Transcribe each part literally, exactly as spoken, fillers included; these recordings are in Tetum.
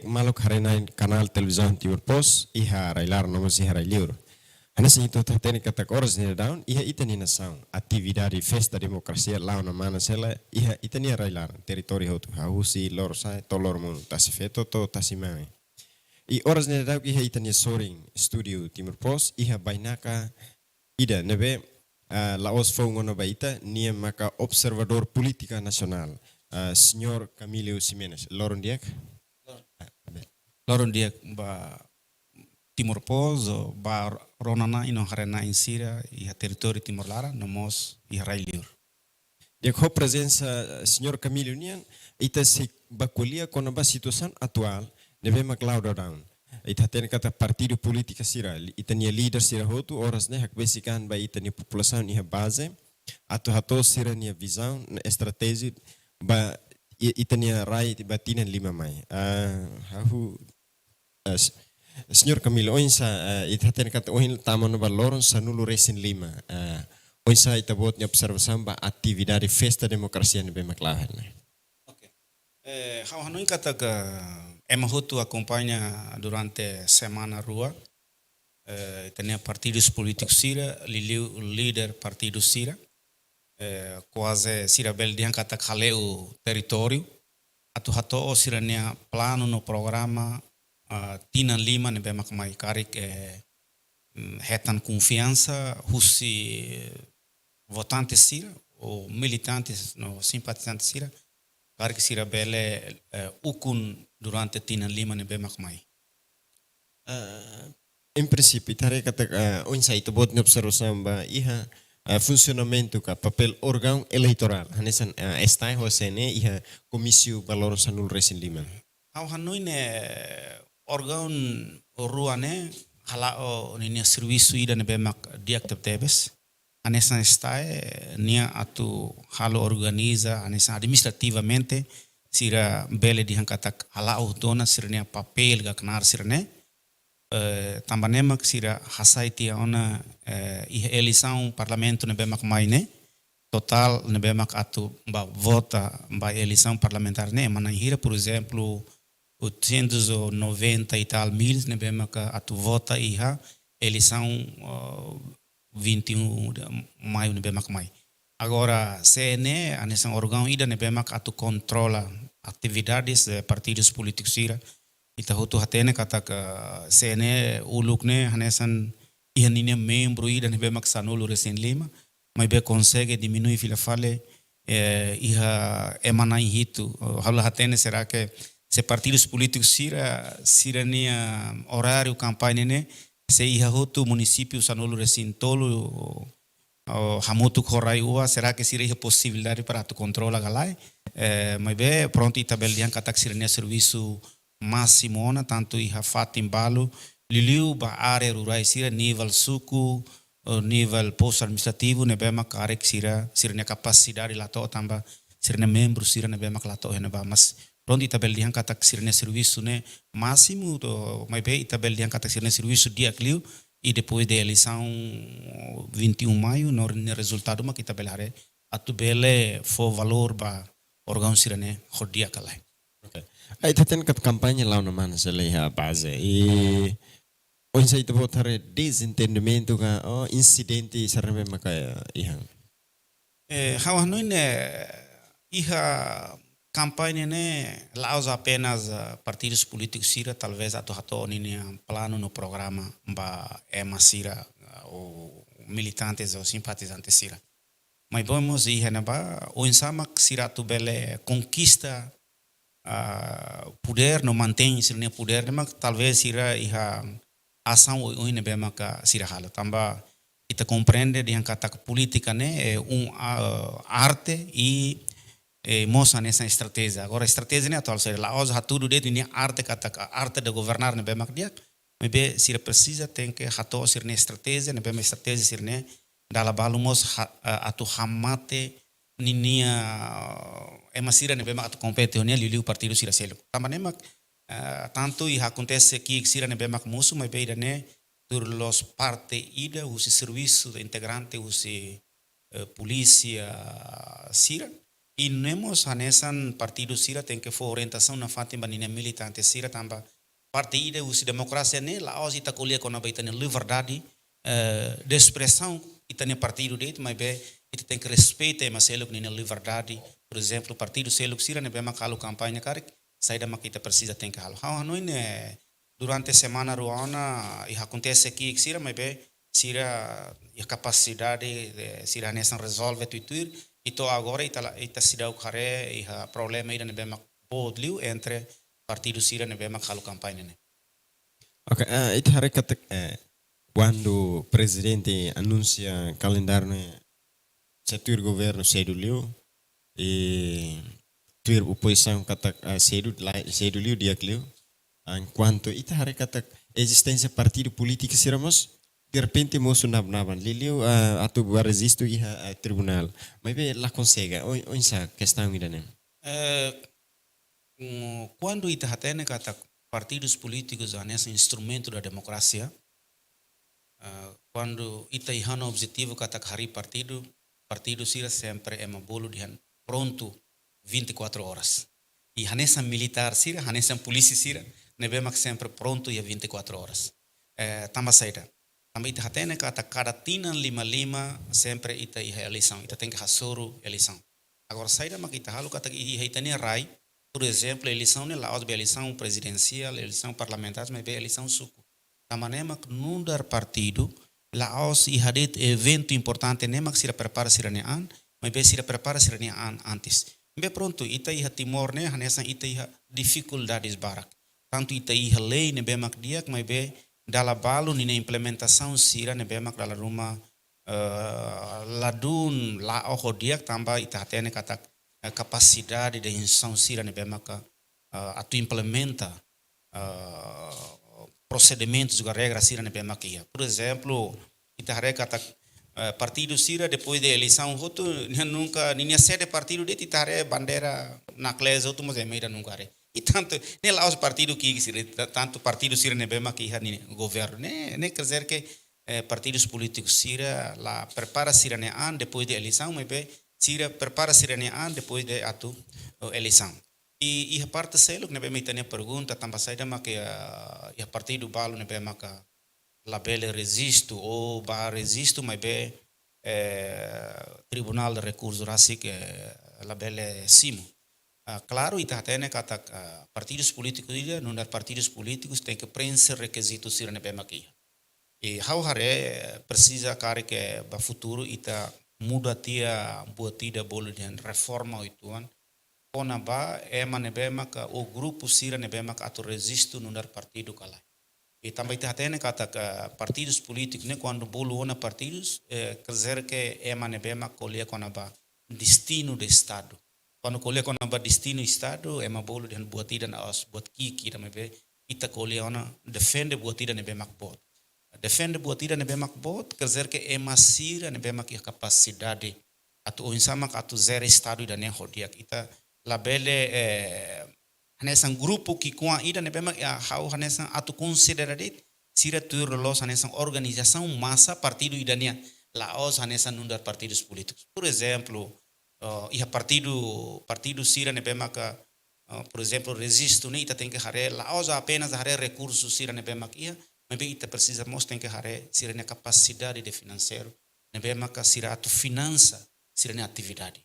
maluk haree-na'in kanál televizaun Timor Post, iha rai-laran no mós iha rai-liur. Hanesan ita hotu hatene katak oras ne'e daudaun, iha ita-nia nasaun, atividade festa demokrasia la'o namana sela, iha ita-nia rai-laran, territóriu hotu, hahú husi Lorosa'e to'o Loromonu, Tasi Feto to'o Tasi Mane. I oras ne'e daudaun iha ita-nia sorin estúdiu Timor Post, iha bainaka ida ne'ebé, ah, la'ós foun ona ba ita, nia maka observadór polítika nasionál, ah, señór Camilo Ximenes. Loron di'ak. Ah, bem. Loron di'ak ba Timor Post, ba rona-na'in no haree-na'in sira iha territóriu Timor laran, no mós iha rai-liur. Di'ak, ho prezensa, eh, señór Camilo nian, ita sei bá ko'alia kona-ba situasaun atuál ne'ebé mak la'o daudaun. Ita hatene katak partidu polítika sira, li-, ita-nia líder sira hotu, oras ne'e hakbesik an ba ita-nia populasaun iha baze, atu hato'o sira-nia vizaun, estratéjia ba i-, ita-nia rai ba tinan lima mai. Ah, hahú, eh, s-, señór Camilo, oinsá, eh, ita hatene katak ohin tama ona ba loron sanulu-resin-lima. Eh, oinsá ita-boot nia observasaun ba atividade festa demokrasia ne'ebé mak la'o hela? Oke. Eh, ha'u hanoin katak ema hotu akompaña durante semana rua, eh, ita-nia partidus polítikus sira, liuliu líder partidu sira, eh, kuaze sira bele dehan katak hale'u territóriu, atu hato'o sira-nia planu no programa, ah, tinan lima ne'ebé mak mai karik, eh, mm, hetan konfiansa husi votante sira, ou militante no simpatizante sira, karik sira bele, eh, ukun durante tinan lima ne'ebé mak mai. Ah, em princípio, ita haree katak, ah, oinsá ita-boot nia observasaun ba iha, ah, funsionamentu ka papél órgaun eleitorál, hanesan, ah, STAE ho CNE iha komísiu ba loron sanulu-resin-lima? Ha'u hanoin ne'e órgaun rua ne'e hala'o ninia servisu ida ne'ebé mak di'ak tebetebes. Hanesan STAE nia atu halo organiza, hanesan administrativamente, sira bele dehan katak hala'o hotu ona sira-nia papél ka knaar sira-ne'e. Eh, tanba ne'e mak sira hasai tiha ona, eh, iha eleisaun parlamentu ne'ebé mak mai ne'e, totál ne'ebé mak atu bá vota ba eleisaun parlamentár ne'e, ema na'in hira, por ezemplu, oitocentos e noventa e tal mil ne'ebé mak atu vota iha eleisaun, eh, vinte e um de Maio ne'ebé mak mai. Agora, CNE, hanesan órgaun ida ne'ebé mak atu kontrola atividades, eh, partidus polítikus sira. Ita hotu hatene katak CNE uluk ne'e, hanesan iha ninia membru ida ne'ebé mak sanulu-resin-lima, maibé konsege diminui fila fali, eh, iha ema na'in hitu. Ha'u la hatene, será que se partidus polítikus sira, sira-nia oráriu kampaña ne'e, sei iha hotu munisípiu sanulu-resin-tolu, ou hamutuk ho RAEOA, será que sira iha posibilidade para atu kontrola ka lae? Eh, maibé prontu, ita bele dehan katak sira-nia servisu másimu ona, tantu iha fatin balu, liuliu ba área rurais sira, nivel suku, eh, nivel postu administrativu, ne'ebé mak karik sira, sira-nia kapasidade la to'o tanba sira-nia membru sira ne'ebé mak la to'o iha ne'ebá. Mas prontu, ita bele dehan katak sira-nia servisu ne'e másimu, to, maibé ita bele dehan katak sira-nia servisu di'ak liu, i depois de eleisaun vinte e um Maio, no nia rezultadu mak ita bele haree atu bele fó valór ba órgaun sira-ne'e ho di'ak ka lae. Oke. Ai, ita hatene katak kampaña la'o namana sela iha baze. I oinsá ita-boot haree, dezentendimentu ka, oh, insidente sira ne'ebé maka iha? Eh, ha'u hanoin ne'e, iha kampaña ne'e la'ós apenas, ah, partidus polítikus sira, talvés atu hato'o ninia planu no programa ba ema sira, ah, ou militantes ou simpatizantes sira. Maibé mós iha ne'ebá, oinsá mak sira atu bele konkista, ah, podér no mantein sira-nia podér, ne'e mak talvés sira iha asaun oioin ne'ebé maka sira halo. Tanba ita komprende dehan katak polítika ne'e, eh, um, ah, arte i, eh, mós hanesan estratéjia. Agora, estratéjia ne'e atuál, se la'ós hatudu de'it ninia arte katak arte de governar ne'ebé mak di'ak, maibé sira presiza tenke hato'o sira-nia estratéjia, ne'ebé mak estratéjia sira-ne'e dala balu mós ha-, eh, atu hamate ninia, eh, ema sira ne'ebé mak atu kompete ho nia, liuliu partidu sira seluk. Tanba ne'e mak, eh, tantu iha akontese ki'ik sira ne'ebé mak mosu, maibé ida-ne'e tuir loos parte ida husi servisu integrante husi, eh, polísia sira. I nune'e mós hanesan partidu sira tenke fó orientasaun nafatin ba ninia militante sira tanba parte ida husi demokrasia ne'e la'ós ita ko'alia kona-ba ita-nia liberdade, eh, de espresaun ita-nia partidu de'it, maibé ita tenke respeita ema seluk ninia liberdade. Por ezemplu, partidu seluk sira ne'ebé mak halo kampaña karik, saida mak ita presiza tenke halo. Ha'u hanoin ne'e durante semana rua ona, iha akontese ki'ik sira, maibé sira iha kapasidade, eh, sira hanesan rezolve tuir-tuir, i to'o agora ita la, ita seidauk haree iha problema ida ne'ebé mak boot liu entre partidu sira ne'ebé mak halo kampaña ne'e. Oke, eh, ita haree katak, eh, kuandu prezidente anunsia kalendáriu ne'e sei tuir governu sedu liu, i tuir opozisaun katak, eh, sedu, la, sedu liu, di'ak liu. Enkuantu ita haree katak ezisténsia partidu polítiku sira mós derrepente mosu nab-naban. Liuliu, eh, atu bá rejistu iha, eh, tribunál. Maibé la konsege, oin, oinsá kestaun ida-ne'e? Eh, mm, kuandu ita hatene katak partidus polítikus hanesan instrumentu da demokrasia, ah, kuandu ita iha ona objetivu katak harii partidu, partidu sira sempre ema bolu dehan prontu vinte e quatro horas. I hanesan militár sira, hanesan polísia sira, ne'ebé mak sempre prontu iha vinte e quatro horas. Eh, tanba saida? Tanba ita hatene katak kada tinan lima lima sempre ita iha eleisaun, ita tenke hasoru eleisaun. Agora, saida mak ita halo katak iha ita-nia rai, por ezemplu, eleisaun ne'e la'ós be eleisaun prezidensiál, eleisaun parlamentár, maibé eleisaun suku. Tanba ne'e mak nu'udar partidu, la'ós iha de'it eventu importante ne'e mak sira prepara sira-nia an, maibé sira prepara sira-nia an antes. Maibé prontu, ita iha Timor ne'e, hanesan ita iha difikuldades barak. Tantu ita iha lei ne'ebé mak di'ak, maibé dala balu ninia implementasaun sira ne'ebé mak dala ruma, eh, ladún la'o ho di'ak tanba ita hatene katak, eh, kapasidade de instituisaun sira ne'ebé maka, eh, atu implementa, eh, prosedimentus ka regra sira ne'ebé maka iha. Por ezemplu, ita haree katak, eh, partidu sira depois de eleisaun hotu, nia nunka, ninia sede partidu de'it ita haree bandeira nakles hotu mós ema ida nunka haree. I tantu, ne'e la'ós partidu ki'ik sira, ta-, tantu partidu sira ne'ebé maka iha ninia governu. Ne'e, ne'e quer dizer que, eh, partidus polítikus sira la prepara sira-nia an depois de eleisaun, maibé sira prepara sira-nia an depois de atu, eh, eleisaun. I, iha parte seluk ne'ebé mak ita-nia pergunta, tanba saida maka, eh, iha partidu balu ne'ebé maka labele rejistu ou bá rejistu, maibé, eh, Tribunál de Rekursu rasik, eh, labele simu. Ah, klaru, ita hatene katak, ah, partidus polítikus ida, nu'udar partidus polítikus tenke preenxe rekizitu sira ne'ebé mak iha. I ha'u haree presiza karik ba futuru ita muda tiha buat ida bolu dehan reforma uitoan, kona-ba ema ne'ebé maka ou grupu sira ne'ebé maka atu rejistu nu'udar partidu ka lae. I tanba ita hatene katak partidus polítikus ne'e kuandu bolu ona partidus, eh, quer dizer que ema ne'ebé mak ko'alia kona-ba destinu de Estadu. Kuandu ko'alia kona-ba destinu Estadu, ema bolu dehan buat ida la'ós buat ki'ik ida, maibé ita ko'alia ona defende buat ida ne'ebé mak boot. Defende buat ida ne'ebé mak boot, quer dizer que ema sira ne'ebé mak iha kapasidade atu oinsá mak atu jere Estadu ida-ne'e ho di'ak. Ita labele, eh, hanesan grupu ki'ikoan ida ne'ebé mak, ah, ha'u hanesan atu konsidera de'it sira tuir loloos hanesan organizasaun masa partidu ida nian, la'ós hanesan nu'udar partidus polítikus. Por ezemplu, eh, iha partidu, partidu sira ne'ebé maka, eh, por ezemplu, rejistu ne'e ita tenke haree, la'ós apenas haree rekursu sira ne'ebé mak iha, maibé ita presiza mós tenke haree sira-nia kapasidade de finanseiru ne'ebé maka sira atu finansia sira-nia atividade.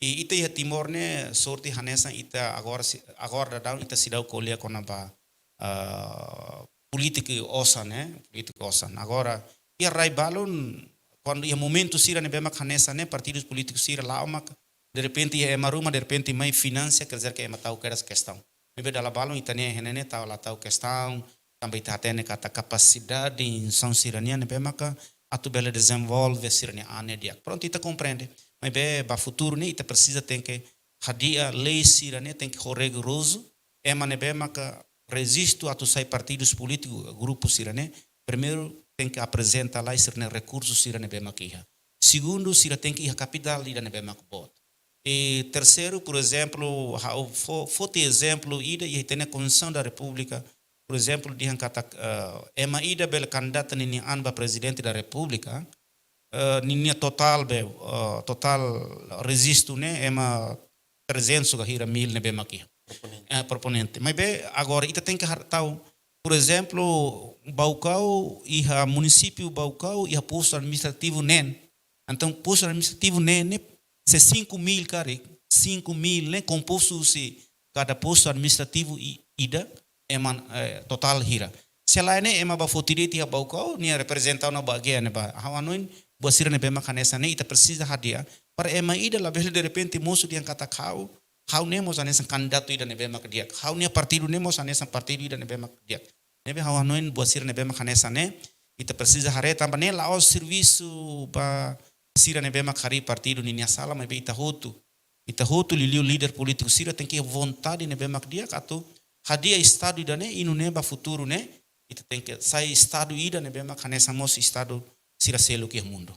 I ita iha Timor ne'e sorte hanesan ita agora sei-, agora daudaun ita seidauk ko'alia kona-ba, ah, polítika osan, eh, polítika osan. Agora, iha rai balun, kuandu iha momentu sira ne'ebé mak hanesan ne'e, partidus polítikus sira la'o mak, derrepente iha ema ruma, derrepente mai finansia, quer dizer que ema tau kedas kestaun. Maibé dala balun ita-nia iha ne'e ne'e tau la tau kestaun, tanba ita hatene katak kapasidade instituisaun sira-nian ne'ebé maka atu bele dezenvolve sira-nia an ne'e di'ak. Prontu, ita komprende. Maibé ba futuru ne'e ita presiza tenke hadi'a lei sira-ne'e tenke ho rigorozu, ema ne'ebé maka rejistu atu sai partidus polítikus, grupu sira-ne'e, primeiru tenke aprezenta lai sira-nia rekursu sira ne'ebé maka iha. Segundu, sira tenke iha kapitál ida ne'ebé maka boot. I terseiru, por ezemplu, ha'u fó, foti ezemplu ida iha ita-nia Konstituisaun da Repúblika, por ezemplu, dehan katak, eh, ema ida bele kandidata ninia an ba Prezidente da Repúblika, eh, ninia totál be, eh, totál rejistu ne'e ema trezentos ka hira mil ne'ebé mak iha. Proponente. Eh, proponente. Maibé agora ita tenke har-, tau, por ezemplu, Baucau, iha munisípiu Baucau iha postu administrativu neen. Entaun postu administrativu neen ne'e, se cinco mil karik, cinco mil ne'e kompostu husi kada postu administrativu i-, ida, ema, eh, totál hira. Se lae ne'e ema bá foti de'it iha Baucau, nia reprezenta ona ba G N ba. Ha'u hanoin buat sira ne'ebé mak hanesan ne'e ita presiza hadi'a. Para ema ida labele derrepente mosu dehan katak ha'u, ha'u ne'e mós hanesan kandidatu ida ne'ebé mak di'ak. Ha'u-nia partidu ne'e mós hanesan partidu ida ne'ebé mak di'ak. Ne'ebé ha'u hanoin buat sira ne'ebé mak hanesan ne'e ita presiza haree tanba ne'e la'ós servisu ba sira ne'ebé mak harii partidu ninia sala, maibé ita hotu. Ita hotu liuliu líder polítiku sira tenke vontade ne'ebé mak di'ak atu hadi'a estadu ida-ne'e, i nune'e ba futuru ne'e ita tenke sai estadu ida ne'ebé mak hanesan mós estadu sira seluk iha mundu.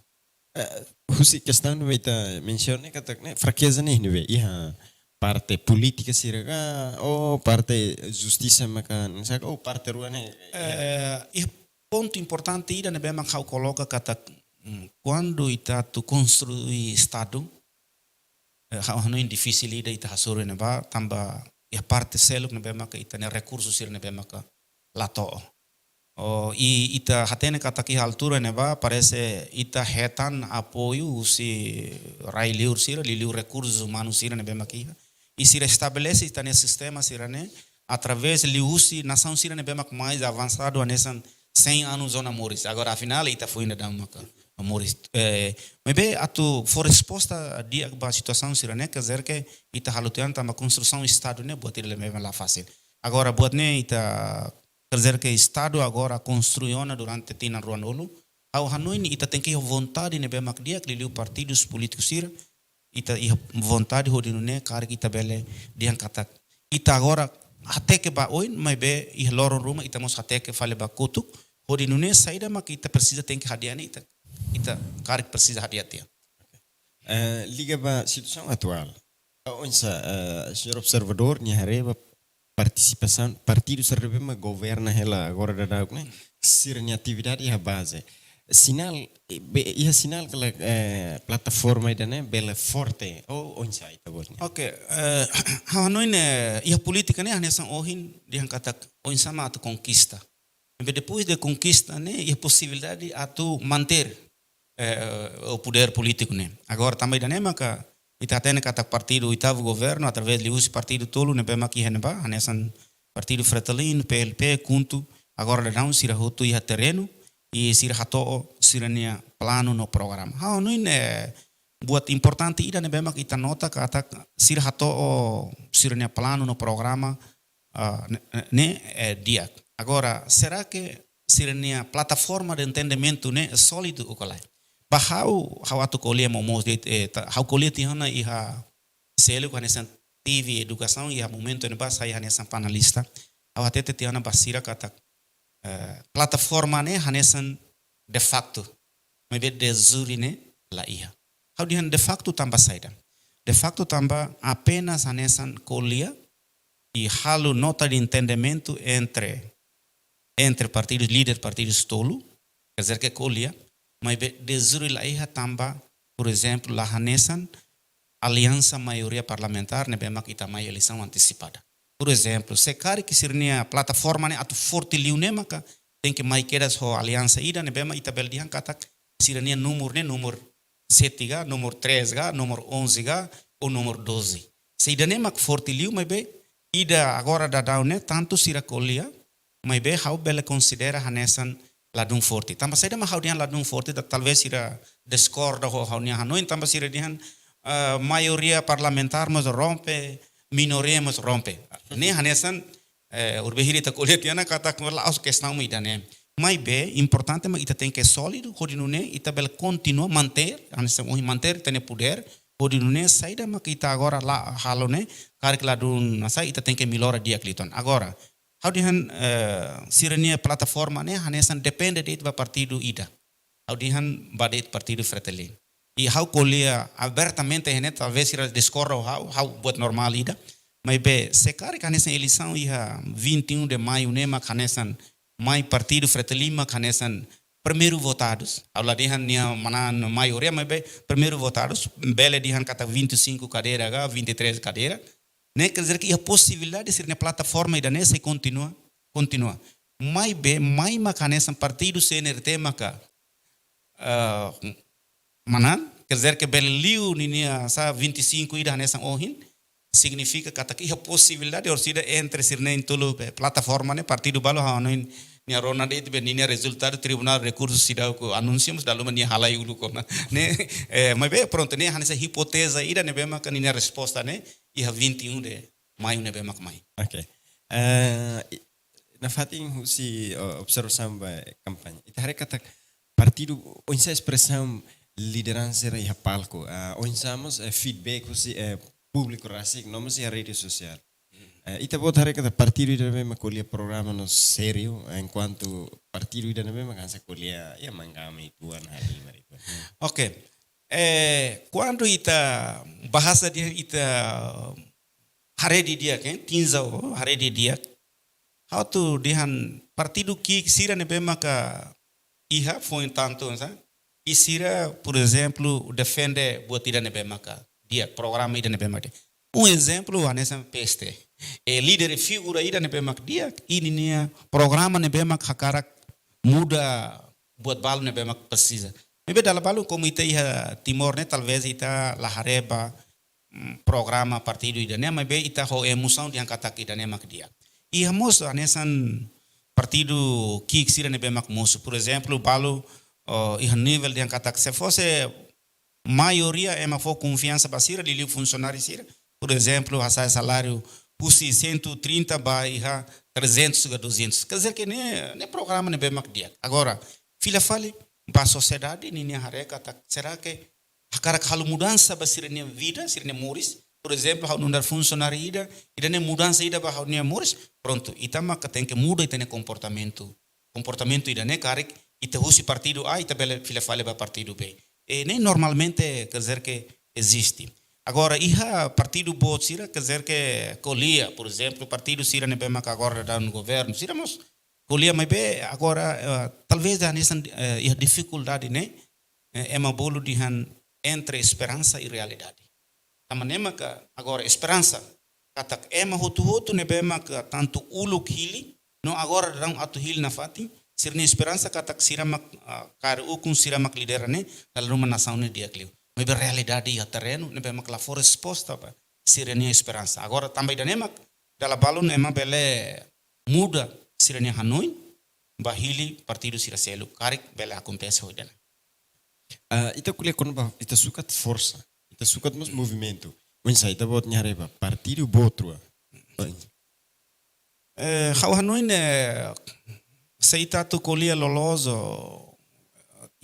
Eh, husi kestaun ne'ebé ita mensiona katak ne'e, frakeza ne'e ne'ebé iha parte polítika sira ka, ou parte justisa maka, ne'e sá ka, ou parte rua ne'e? Eh, iha pontu importante ida ne'ebé mak ha'u koloka katak, mm, kuandu ita atu konstrui estadu, eh, ha'u hanoin difisil ida ita hasoru ne'ebá, tanba iha parte seluk ne'ebé maka ita-nia rekursu sira ne'ebé maka la to'o. Oh, i ita hatene katak iha altura ne'ebá, parese ita hetan apoiu husi rai-liur sira, liuliu rekursus umanus sira ne'ebé maka iha. I sira estabelese ita-nia sistema sira-ne'e, através liuhusi nasaun sira ne'ebé mak mais avansadu hanesan cem anos ona moris. Agora, afinál, ita foin daudaun maka moris. Eh, maibé atu fó resposta di'ak ba situasaun sira-ne'e, quer dizer que ita halo tiha ona tanba konstrusaun estadu ne'e buat ida ne'ebé la fasil. Agora, buat ne'e ita, quer dizer que estadu agora konstrui ona durante tinan ruanulu. Ha'u hanoin ita tenke iha vontade ne'ebé mak di'ak liuliu partidus polítikus sira, ita iha vontade hodi nune'e karik ita bele dehan katak ita agora hateke ba oin, maibé iha loron ruma ita mós hateke fali ba kotuk, hodi nune'e saida mak ita presiza tenke hadi'a ne'e ita, ita karik presiza hadi'a tiha. Eh, liga ba situasaun atuál. Oinsá, eh, señór observadór, nia haree ba partisipasaun partidu sira ne'ebé mak governa hela agora daudauk ne'e, sira-nia atividade iha baze. Sinál, eh, be-, iha sinál katak, eh, plataforma ida-ne'e bele forte, ou oinsá ita-boot nia? Oke, eh, ha'u hanoin ne'e, iha polítika ne'e hanesan ohin dehan katak oinsá mak atu konkista. Maibé depois de konkista ne'e, iha posibilidade atu manter, eh, o poder polítiku ne'e. Agora, tanba ida-ne'e maka ita hatene katak partidu oitavu governu, através liuhusi partidu tolu ne'ebé mak iha ne'ebá, hanesan partidu Fretilin, P L P, KHUNTO, agora daudaun sira hotu iha terrenu, i sira hato'o sira-nia planu no programa. Ha'u hanoin ne'e buat importante ida ne'ebé mak ita nota katak sira hato'o sira-nia planu no programa, ah, ne-, ne-, ne'e, eh, di'ak. Agora, será que sira-nia plataforma de entendimentu ne'e sólidu ou ka lae? Ba ha'u, ha'u atu ko'alia momoos de'it, eh, ta-, ha'u ko'alia tiha ona iha selu hanesan T V edukasaun iha momentu ne'ebá sai hanesan panelista. Ha'u hatete tiha ona ba sira katak, eh, plataforma ne'e hanesan de facto. Maibé de jure ne'e la iha. Ha'u dehan de facto tanba saida? De facto tanba apenas hanesan ko'alia i halo nota de entendimentu entre, entre partidus, líder partidus tolu, quer dizer que ko'alia, maibé de jure la iha tanba, por ezemplu, la hanesan aliansa maioria parlamentár ne'ebé mak ita mai eleisaun antesipada. Por ezemplu, se karik sira-nia plataforma ne'e atu forte liu ne'e maka tenke mai kedas ho aliansa ida ne'ebé mak ita bele dehan katak sira-nia númeru ne'e númeru sete ka, númeru três ka, númeru onze ka, ou númeru doze. Se ida-ne'e mak forte liu, maibé ida agora daudaun ne'e tantu sira ko'alia, maibé ha'u bele konsidera hanesan ladún forte. Tanba saida mak ha'u dehan ladún forte, ta-, talvez sira diskorda ho ha'u-nia hanoin, tanba sira dehan, eh, maioria parlamentár mós rompe, minoria mós rompe. Ne'e hanesan, eh, urbe hiri ita ko'alia tiha ona katak la'ós kestaun ida-ne'e. Maibé importante mak ita tenke sólidu, hodi nune'e ita bele kontinua manter, hanesan ohin manter ita-nia podér, hodi nune'e saida mak ita agora la halo ne'e, karik ladún hanesan ita tenke mellora di'ak liután. Agora, ha'u dehan, eh, sira-nia plataforma ne'e hanesan depende de'it ba partidu ida. Ha'u dehan ba de'it partidu Fretilin. I ha'u ko'alia abertamente iha ne'e, talvez sira diskorda ho ha'u, ha'u buat normál ida. Maibé se karik hanesan eleisaun iha vinte e um de maio ne'e mak hanesan mai partidu Fretilin mak hanesan primeiru votadus. Ha'u la dehan nia manán maioria, maibé primeiru votadus, bele dehan katak vinte e cinco kadeira ka vinte e três kadeira. Ne'e quer dizer que iha posibilidade sira-nia plataforma ida-ne'e sei kontinua, kontinua. Maibé, mai maka hanesan partidu C N R T maka, ah, manán, quer dizer que bele liu ninia sa vinte e cinco ida hanesan ohin, signifika katak iha posibilidade orsida entre sira na'in-tolu be plataforma ne'e partidu balu ha'u hanoin nia rona de'it be ninia rezultadu Tribunál Rekursu Seidauk anunsia mós dala ruma nia halai uluk ona. Ne'e, eh, maibé prontu ne'e hanesan hipóteze ida ne'ebé maka ninia resposta ne'e iha vinte e um de maio ne'ebé mak mai. Ok. Eh, i-, nafatin husi, eh, observasaun ba kampaña. Ita haree katak partidu, oinsá espresaun lideransa sira iha palku. Ah, oinsá mós, eh, feedback husi, eh, públiku rasik, no mós iha rede sosiál. Eh, ita-boot haree katak partidu ida ne'ebé mak ko'alia programa no sériu, enkuantu partidu ida ne'ebé mak hanesan ko'alia, ya, mangkami tuan, hari mari tuan. Ok. Eh, kuandu ita bahasa dehan ita haree didi'ak, eh, tinza o haree didi'ak. Ha'u atu dehan partidu ki'ik sira ne'ebé maka iha foin tantu, sa? I sira, por ezemplu, defende buat ida ne'ebé maka di'ak, programa ida ne'ebé maka di'ak. Um ezemplu, hanesan P S T. E líder, figura ida ne'ebé mak di'ak, i ninia programa ne'ebé mak hakarak muda buat balu ne'ebé mak presiza. Maibé dala balu komu ita iha Timor ne'e, talvés ita la haree ba, mm, programa partidu ida-ne'e, maibé ita ho emosaun dehan katak ida-ne'e mak di'ak. Iha mós hanesan partidu ki'ik sira ne'ebé mak mosu. Por ezemplu, balu, oh, iha nivel dehan katak se fosse maioria ema fó konfiansa ba sira, liuliu funsionáriu sira. Por ezemplu, hasa'e saláriu husi cento e trinta ba iha trezentos ka duzentos. Quer dizer que ne'e, ne'e programa ne'ebé mak di'ak. Agora, fila fali ba sosiedade, ninia haree katak, será que hakarak halo mudansa ba sira-nia vida, sira-nia moris? Por ezemplu, ha'u nu'udar funsionáriu ida, ida-ne'e mudansa ida ba ha'u-nia moris. Prontu, ita maka tenke muda ita-nia komportamentu. Komportamentu ida-ne'e karik ita husi partidu A, ita bele fila fali ba partidu B. E ne'e normalmente, quer dizer que eziste. Agora, iha partidu boot sira, quer dizer que ko'alia, por ezemplu, partidu sira ne'ebé maka agora daudaun governu, sira mós ko'alia, maibé agora, eh, talvés hanesan, eh, iha difikuldade ne'e, eh, ema bolu dehan entre esperansa i realidade. Tanba ne'e maka agora esperansa katak ema hotu-hotu ne'ebé maka tantu uluk hili, no agora daudaun atu hili nafatin, sira-nia esperansa katak sira mak, ah, kaer ukun, sira mak lidera ne'e, dala ruma nasaun ne'e di'ak liu. Maibé realidade iha terrenu ne'ebé mak la fó resposta ba sira-nia esperansa. Agora tanba ida-ne'e mak dala balun ema bele muda sira-nia hanoin ba hili partidu sira seluk, karik bele akontese ho ida-ne'e. Ah, ita ko'alia kona-ba, ita sukat forsa, ita sukat mós movimentu. Oinsá ita-boot nia haree ba partidu boot rua? Eh, ha'u hanoin ne'e, se ita atu ko'alia loloos,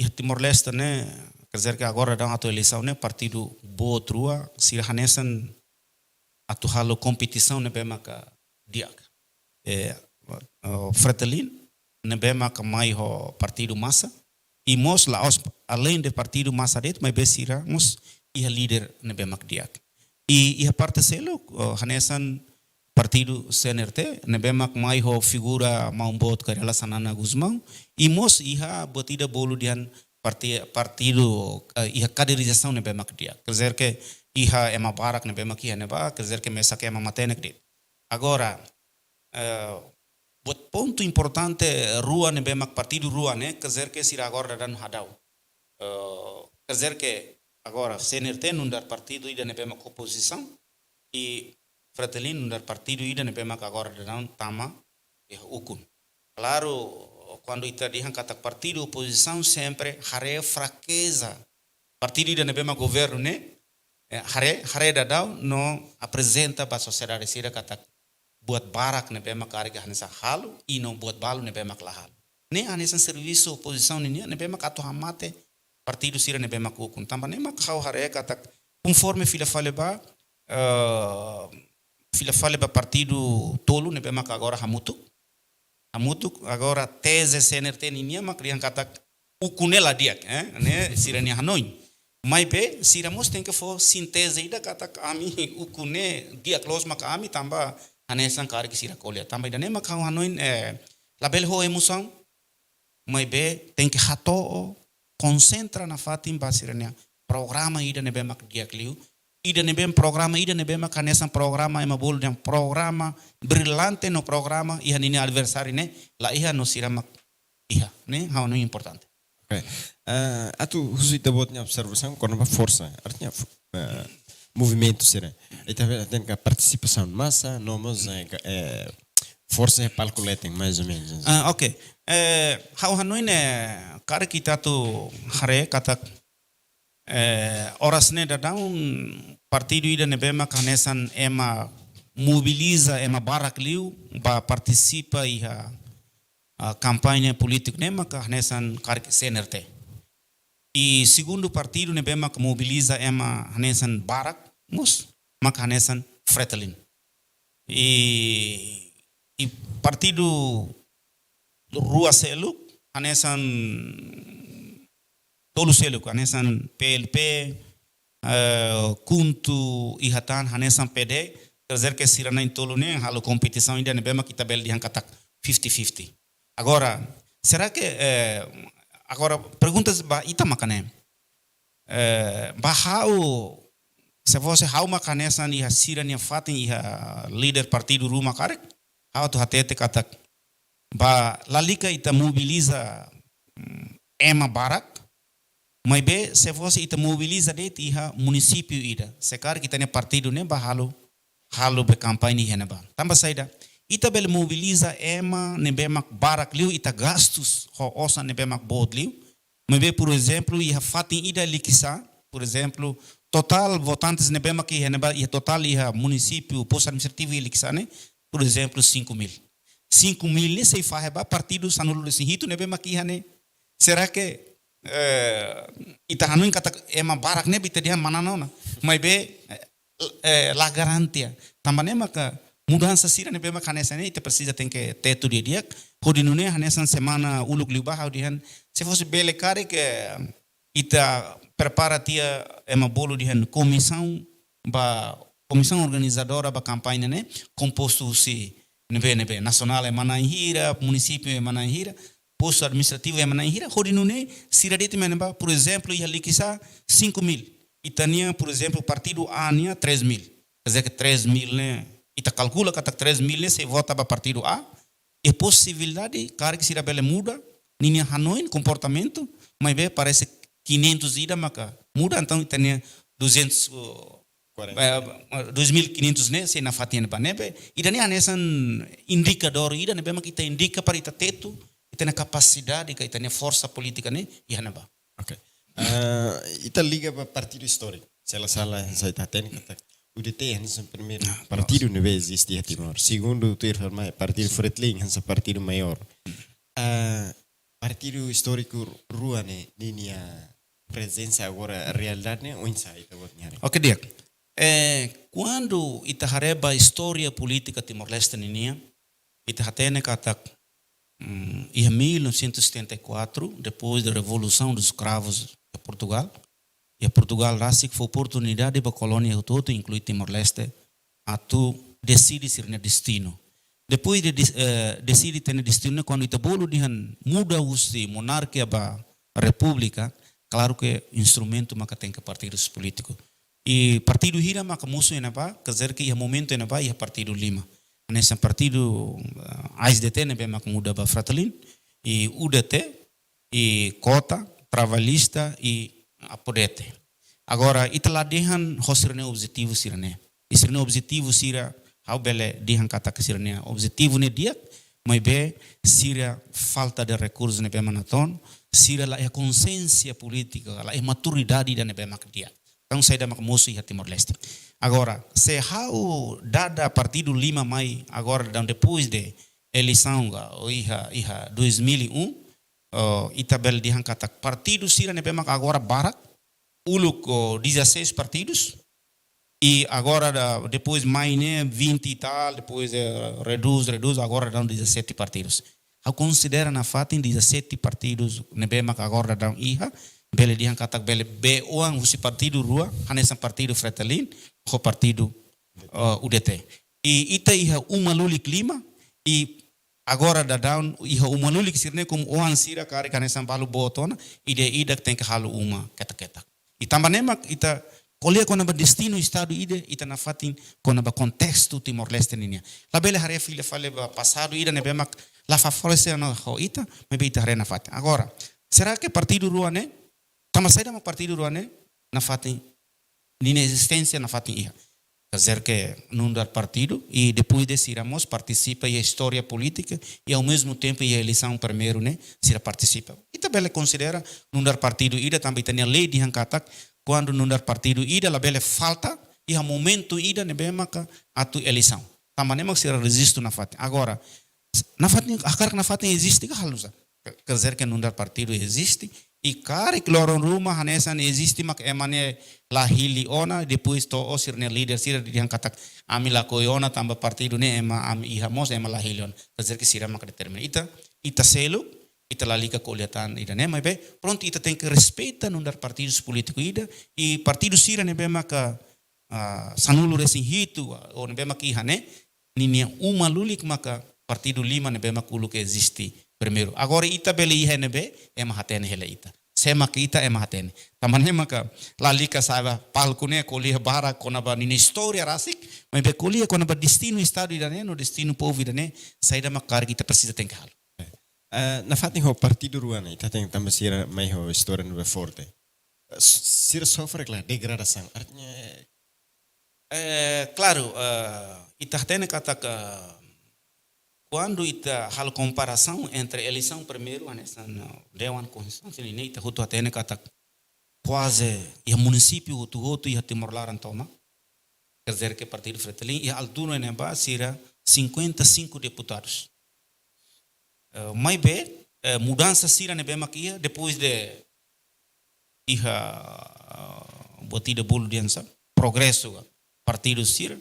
iha Timor-Leste ne'e, quer dizer que agora daudaun atu eleisaun ne'e partidu boot rua, sira hanesan atu halo kompetisaun ne'ebé maka di'ak. Eh, oh, Fretilin ne'ebé maka mai ho partidu Masa, i mós la'ós aleinde partidu Masa de'it, maibé sira mós iha líder ne'ebé mak di'ak. I iha parte seluk, oh, hanesan partidu C N R T ne'ebé mak mai ho figura maun boot Kay Rala Xanana Gusmão, i mós iha buat ida bolu dehan parti-, partidu, eh, iha kaderizasaun ne'ebé mak di'ak. Quer dizer que iha ema barak ne'ebé mak iha ne'ebá, quer dizer que mesak ema matenek de'it. Agora, eh, buat pontu importante rua ne'ebé mak partidu rua ne'e, quer dizer que sira agora daudaun hadau. Eh, quer dizer que agora C N R T nu'udar partidu ida ne'ebé mak opozisaun, i Fretilin nu'udar partidu ida ne'ebé mak agora daudaun tama iha ukun. Klaru, kuandu ita dehan katak partidu opozisaun sempre haree frakeza partidu ida ne'ebé mak governu ne'e, eh, haree, haree daudaun no aprezenta ba sosiedade sira katak buat barak ne'ebé mak karik hanesan halo, i no buat balu ne'ebé mak la halo. Ne'e hanesan servisu opozisaun ninian ne'ebé mak atu hamate partidu sira ne'ebé mak ukun. Tanba ne'e mak ha'u haree katak konforme fila fali ba, eh, fila fali ba partidu tolu ne'ebé mak agora hamutuk. Hamutuk agora teze C N R T ninian mak dehan katak ukun ne'e la di'ak, eh? Ne'e sira-nia hanoin. Maibé sira mós tenke fó sínteze ida katak ami ukun ne'e di'ak loos maka ami tanba hanesan karik sira ko'alia. Tanba ida-ne'e mak ha'u hanoin, eh, labele ho emosaun, maibé tenke hato'o, konsentra nafatin ba sira-nia programa ida ne'ebé mak di'ak liu, ida ne'ebé programa ida ne'ebé mak hanesan programa ema bolu dehan programa brilante no programa iha ninia adversáriu ne'e la iha no sira mak iha, ne'e ha'u hanoin importante. Ok. Eh, atu husu ita-boot nia observasaun kona-ba forsa, artinya fu- eh, movimentu sira. Ita hatene katak partisipasaun masa, no mós eh, ka- eh, forsa iha palku leten, mais ou menus. Ah, ok. Eh, ha'u hanoin ne'e karik ita atu haree katak eh, oras ne'e daudaun partidu ida ne'ebé mak hanesan ema mobiliza ema barak liu ba partisipa iha ah, kampaña polítiku ne'e maka hanesan karik C N R T. I segundu partidu ne'ebé mak mobiliza ema hanesan barak mós maka hanesan Fretilin. I, i partidu rua seluk hanesan tolu seluk, hanesan P L P, eh, KHUNTO, iha tan hanesan P D, quer dizer que sira na'in-tolu ne'e halo kompetisaun ida ne'ebé mak ita bele dehan katak fifty fifty. Agora, será que eh, agora perguntas ba ita maka ne'e. Eh, ba ha'u, se fosse ha'u mak hanesan iha sira-nia fatin iha líder partidu ruma karik, ha'u atu hatete katak ba lalika ita mobiliza mm, ema barak, maibé se fosse ita mobiliza de'it iha munisípiu ida, se karik ita-nia partidu ne'e ba halo halo be kampaña iha ne'ebá. Tanba saida, ita bele mobiliza ema ne'ebé mak barak liu, ita gastus ho osan ne'ebé mak boot liu. Maibé, por ezemplu, iha fatin ida Likisá, por ezemplu, totál votantes ne'ebé mak iha ne'ebá, iha totál iha munisípiu, postu administrativu iha Likisá ne'e, por ezemplu, cinco mil. Cinco mil ne'e sei fahe ba partidu sanulu-resin-hitu ne'ebé mak iha ne'e. Será que eh, ita hanoin katak ema barak ne'e ita dehan manán ona? Maibé eh, eh, la garantia. Tanba ne'e maka mudansa sira ne'ebé mak hanesan ne'e ita presiza tenke tetu didi'ak. Hodi nune'e hanesan semana uluk liubá ha'u dehan, se fosse bele karik ita prepara tiha ema bolu dehan komisaun ba komisaun organizadora ba kampaña ne'e kompostu husi ne'ebé ne'ebé nasionál ema na'in hira, munisípiu ema na'in hira, postu administrativu ema na'in hira, hodi nune'e sira de'it ema ne'ebá, por ezemplu, iha Likisá cinco mil. Ita-nia, por ezemplu, partidu A nian três mil. Quer dizer que três mil ne'e, ita kalkula katak três mil ne'e sei vota ba partidu A, iha posibilidade karik sira bele muda ninia hanoin, komportamentu, maibé parese quinhentos ida maka muda, entaun ita-nia duzentos, uh, 40. eh, dois mil e quinhentos ne'e sei nafatin ba ne'ebé. Ida-ne'e hanesan indikadór ida ne'ebé mak ita indika para ita tetu ita-nia kapasidade ka ita-nia forsa polítika ne'e iha ne'ebá. Ok. Ah, ita liga ba partidu istóriku. Se la sala, hanesan ita hatene katak U D T hanesan primeiru partidu ne'ebé eziste iha Timor. Segundu, tuir Farmai, partidu Fretilin hanesan partidu maiór. Ah, partidu istóriku rua ne'e, ninia prezensa agora realidade ne'e oinsá ita-boot nia haree? Ok, di'ak. Eh, kuandu ita haree ba istória polítika Timor-Leste ninian, ita hatene katak mm, iha mil novecentos e setenta e quatro, depois da Revolução dos Cravos de Portugal, iha Portugal rasik fó oportunidade ba kolónia hotu-hotu, inklui Timor-Leste, atu deside sira-nia destinu. Depois de des- eh, deside sira-nia destinu, kuandu ita bolu dehan muda husi monarkia ba repúblika, klaru que instrumentu maka tenke partidus polítiku. I partidu hira maka mosu iha ne'ebá, quer dizer que iha momentu iha ne'ebá iha partidu lima. Hanesan partidu eh, A S D T ne'ebé maka muda ba Fretilin, i U D T, i KOTA, Trabalhista, i APODETE. Agora, ita la dehan ho sira-nia objetivu sira-ne'e. I sira-nia objetivu sira, ha'u bele dehan katak sira-nia objetivu ne'e di'ak, maibé sira falta de rekursu ne'ebé mak natoon, sira la iha konsiénsia polítika, la iha maturidade ida ne'ebé mak di'ak. Entaun, saida mak mosu iha Timor-Leste. Agora, se ha'u dada partidu lima mai, agora daudaun depois de eleisaun ka, ou iha, iha dois mil e um, oh, ita bele dehan katak partidu sira ne'ebé mak agora barak, uluk oh, dezasseis partidus, i agora da, depois mai ne'e vinte e tal, depois eh, reduz, reduz, agora daudaun dezassete partidus. Ha'u konsidera nafatin dezassete partidus ne'ebé mak agora daudaun iha, bele dehan katak bele be oan husi partidu rua, hanesan partidu Fretilin, ho partidu eh, U D T. I ita iha uma lulik lima, i Agora daudaun iha uma lulik sira-ne'e komu oan sira karik hanesan balu boot ona, ida-idak tenke halo uma ketak-ketak. I tanba ne'e mak ita ko'alia kona-ba destinu estadu ida, ita nafatin kona-ba kontestu Timor-Leste nian. Labele haree fila fali ba pasadu ida ne'ebé mak la favorese ona ho ita, maibé ita haree nafatin. Agora, será que partidu rua ne'e, tanba saida mak partidu rua ne'e nafatin, ninia ezisténsia nafatin iha? Quer dizer que nu'udar partidu, i depois de sira mós partisipa iha istória polítika, i ao mesmo tempo iha eleisaun primeiru ne'e sira partisipa. Ita bele konsidera nu'udar partidu ida, tanba ita-nia lei dehan katak, kuandu nu'udar partidu ida labele falta iha momentu ida ne'ebé maka atu eleisaun. Tanba ne'e mak sira rejistu nafatin. Agora, nafatin, hakarak nafatin eziste ka halo nusá? Quer dizer que nu'udar partidu eziste, i karik loron ruma hanesan eziste mak ema ne'e la hili ona, depois to'o sira-nia líder sira dehan katak, ami lakohi ona tanba partidu ne'e ema ami iha mós ema la hili ona. Quer dizer que sira mak determina. Ita, ita seluk, ita lalika ko'alia tan ida-ne'e, maibé prontu, ita tenke respeita nu'udar partidus polítiku ida, i partidu sira ne'ebé maka, ah, sanulu-resin-hitu, ah, ou ne'ebé mak iha ne'e, ninia uma lulik maka partidu lima ne'ebé mak uluk eziste primeiru. Agora ita bele iha ne'ebé, ema hatene hela ita. Sé mak ita, ema hatene. Tanba ne'e maka lalika sa'e ba palku ne'e ko'alia barak kona-ba ninia istória rasik, maibé ko'alia kona-ba destinu estadu ida-ne'e, no destinu povu ida-ne'e, saida mak karik ita presiza tenke halo. Eh, nafatin ho partidu rua ne'e, ita hatene tanba sira mai ho istória ne'ebé forte. Eh, s-, sira sofre klaru degradasaun. Artinya, eh, klaru, eh, ita hatene katak, kuandu ita halo komparasaun entre eleisaun primeiru hanesan, eh, Dewan Konstitusionál nian, ita hotu hatene katak kuaze iha munisípiu hotu-hotu iha Timor laran tomak, quer dizer que partidu Fretilin iha altura ne'ebá sira cinquenta e cinco deputadus. Eh, maibé, eh, mudansa sira ne'ebé mak iha, depois de iha, eh, buat ida bolu dehan sá, progresu, partidu sira,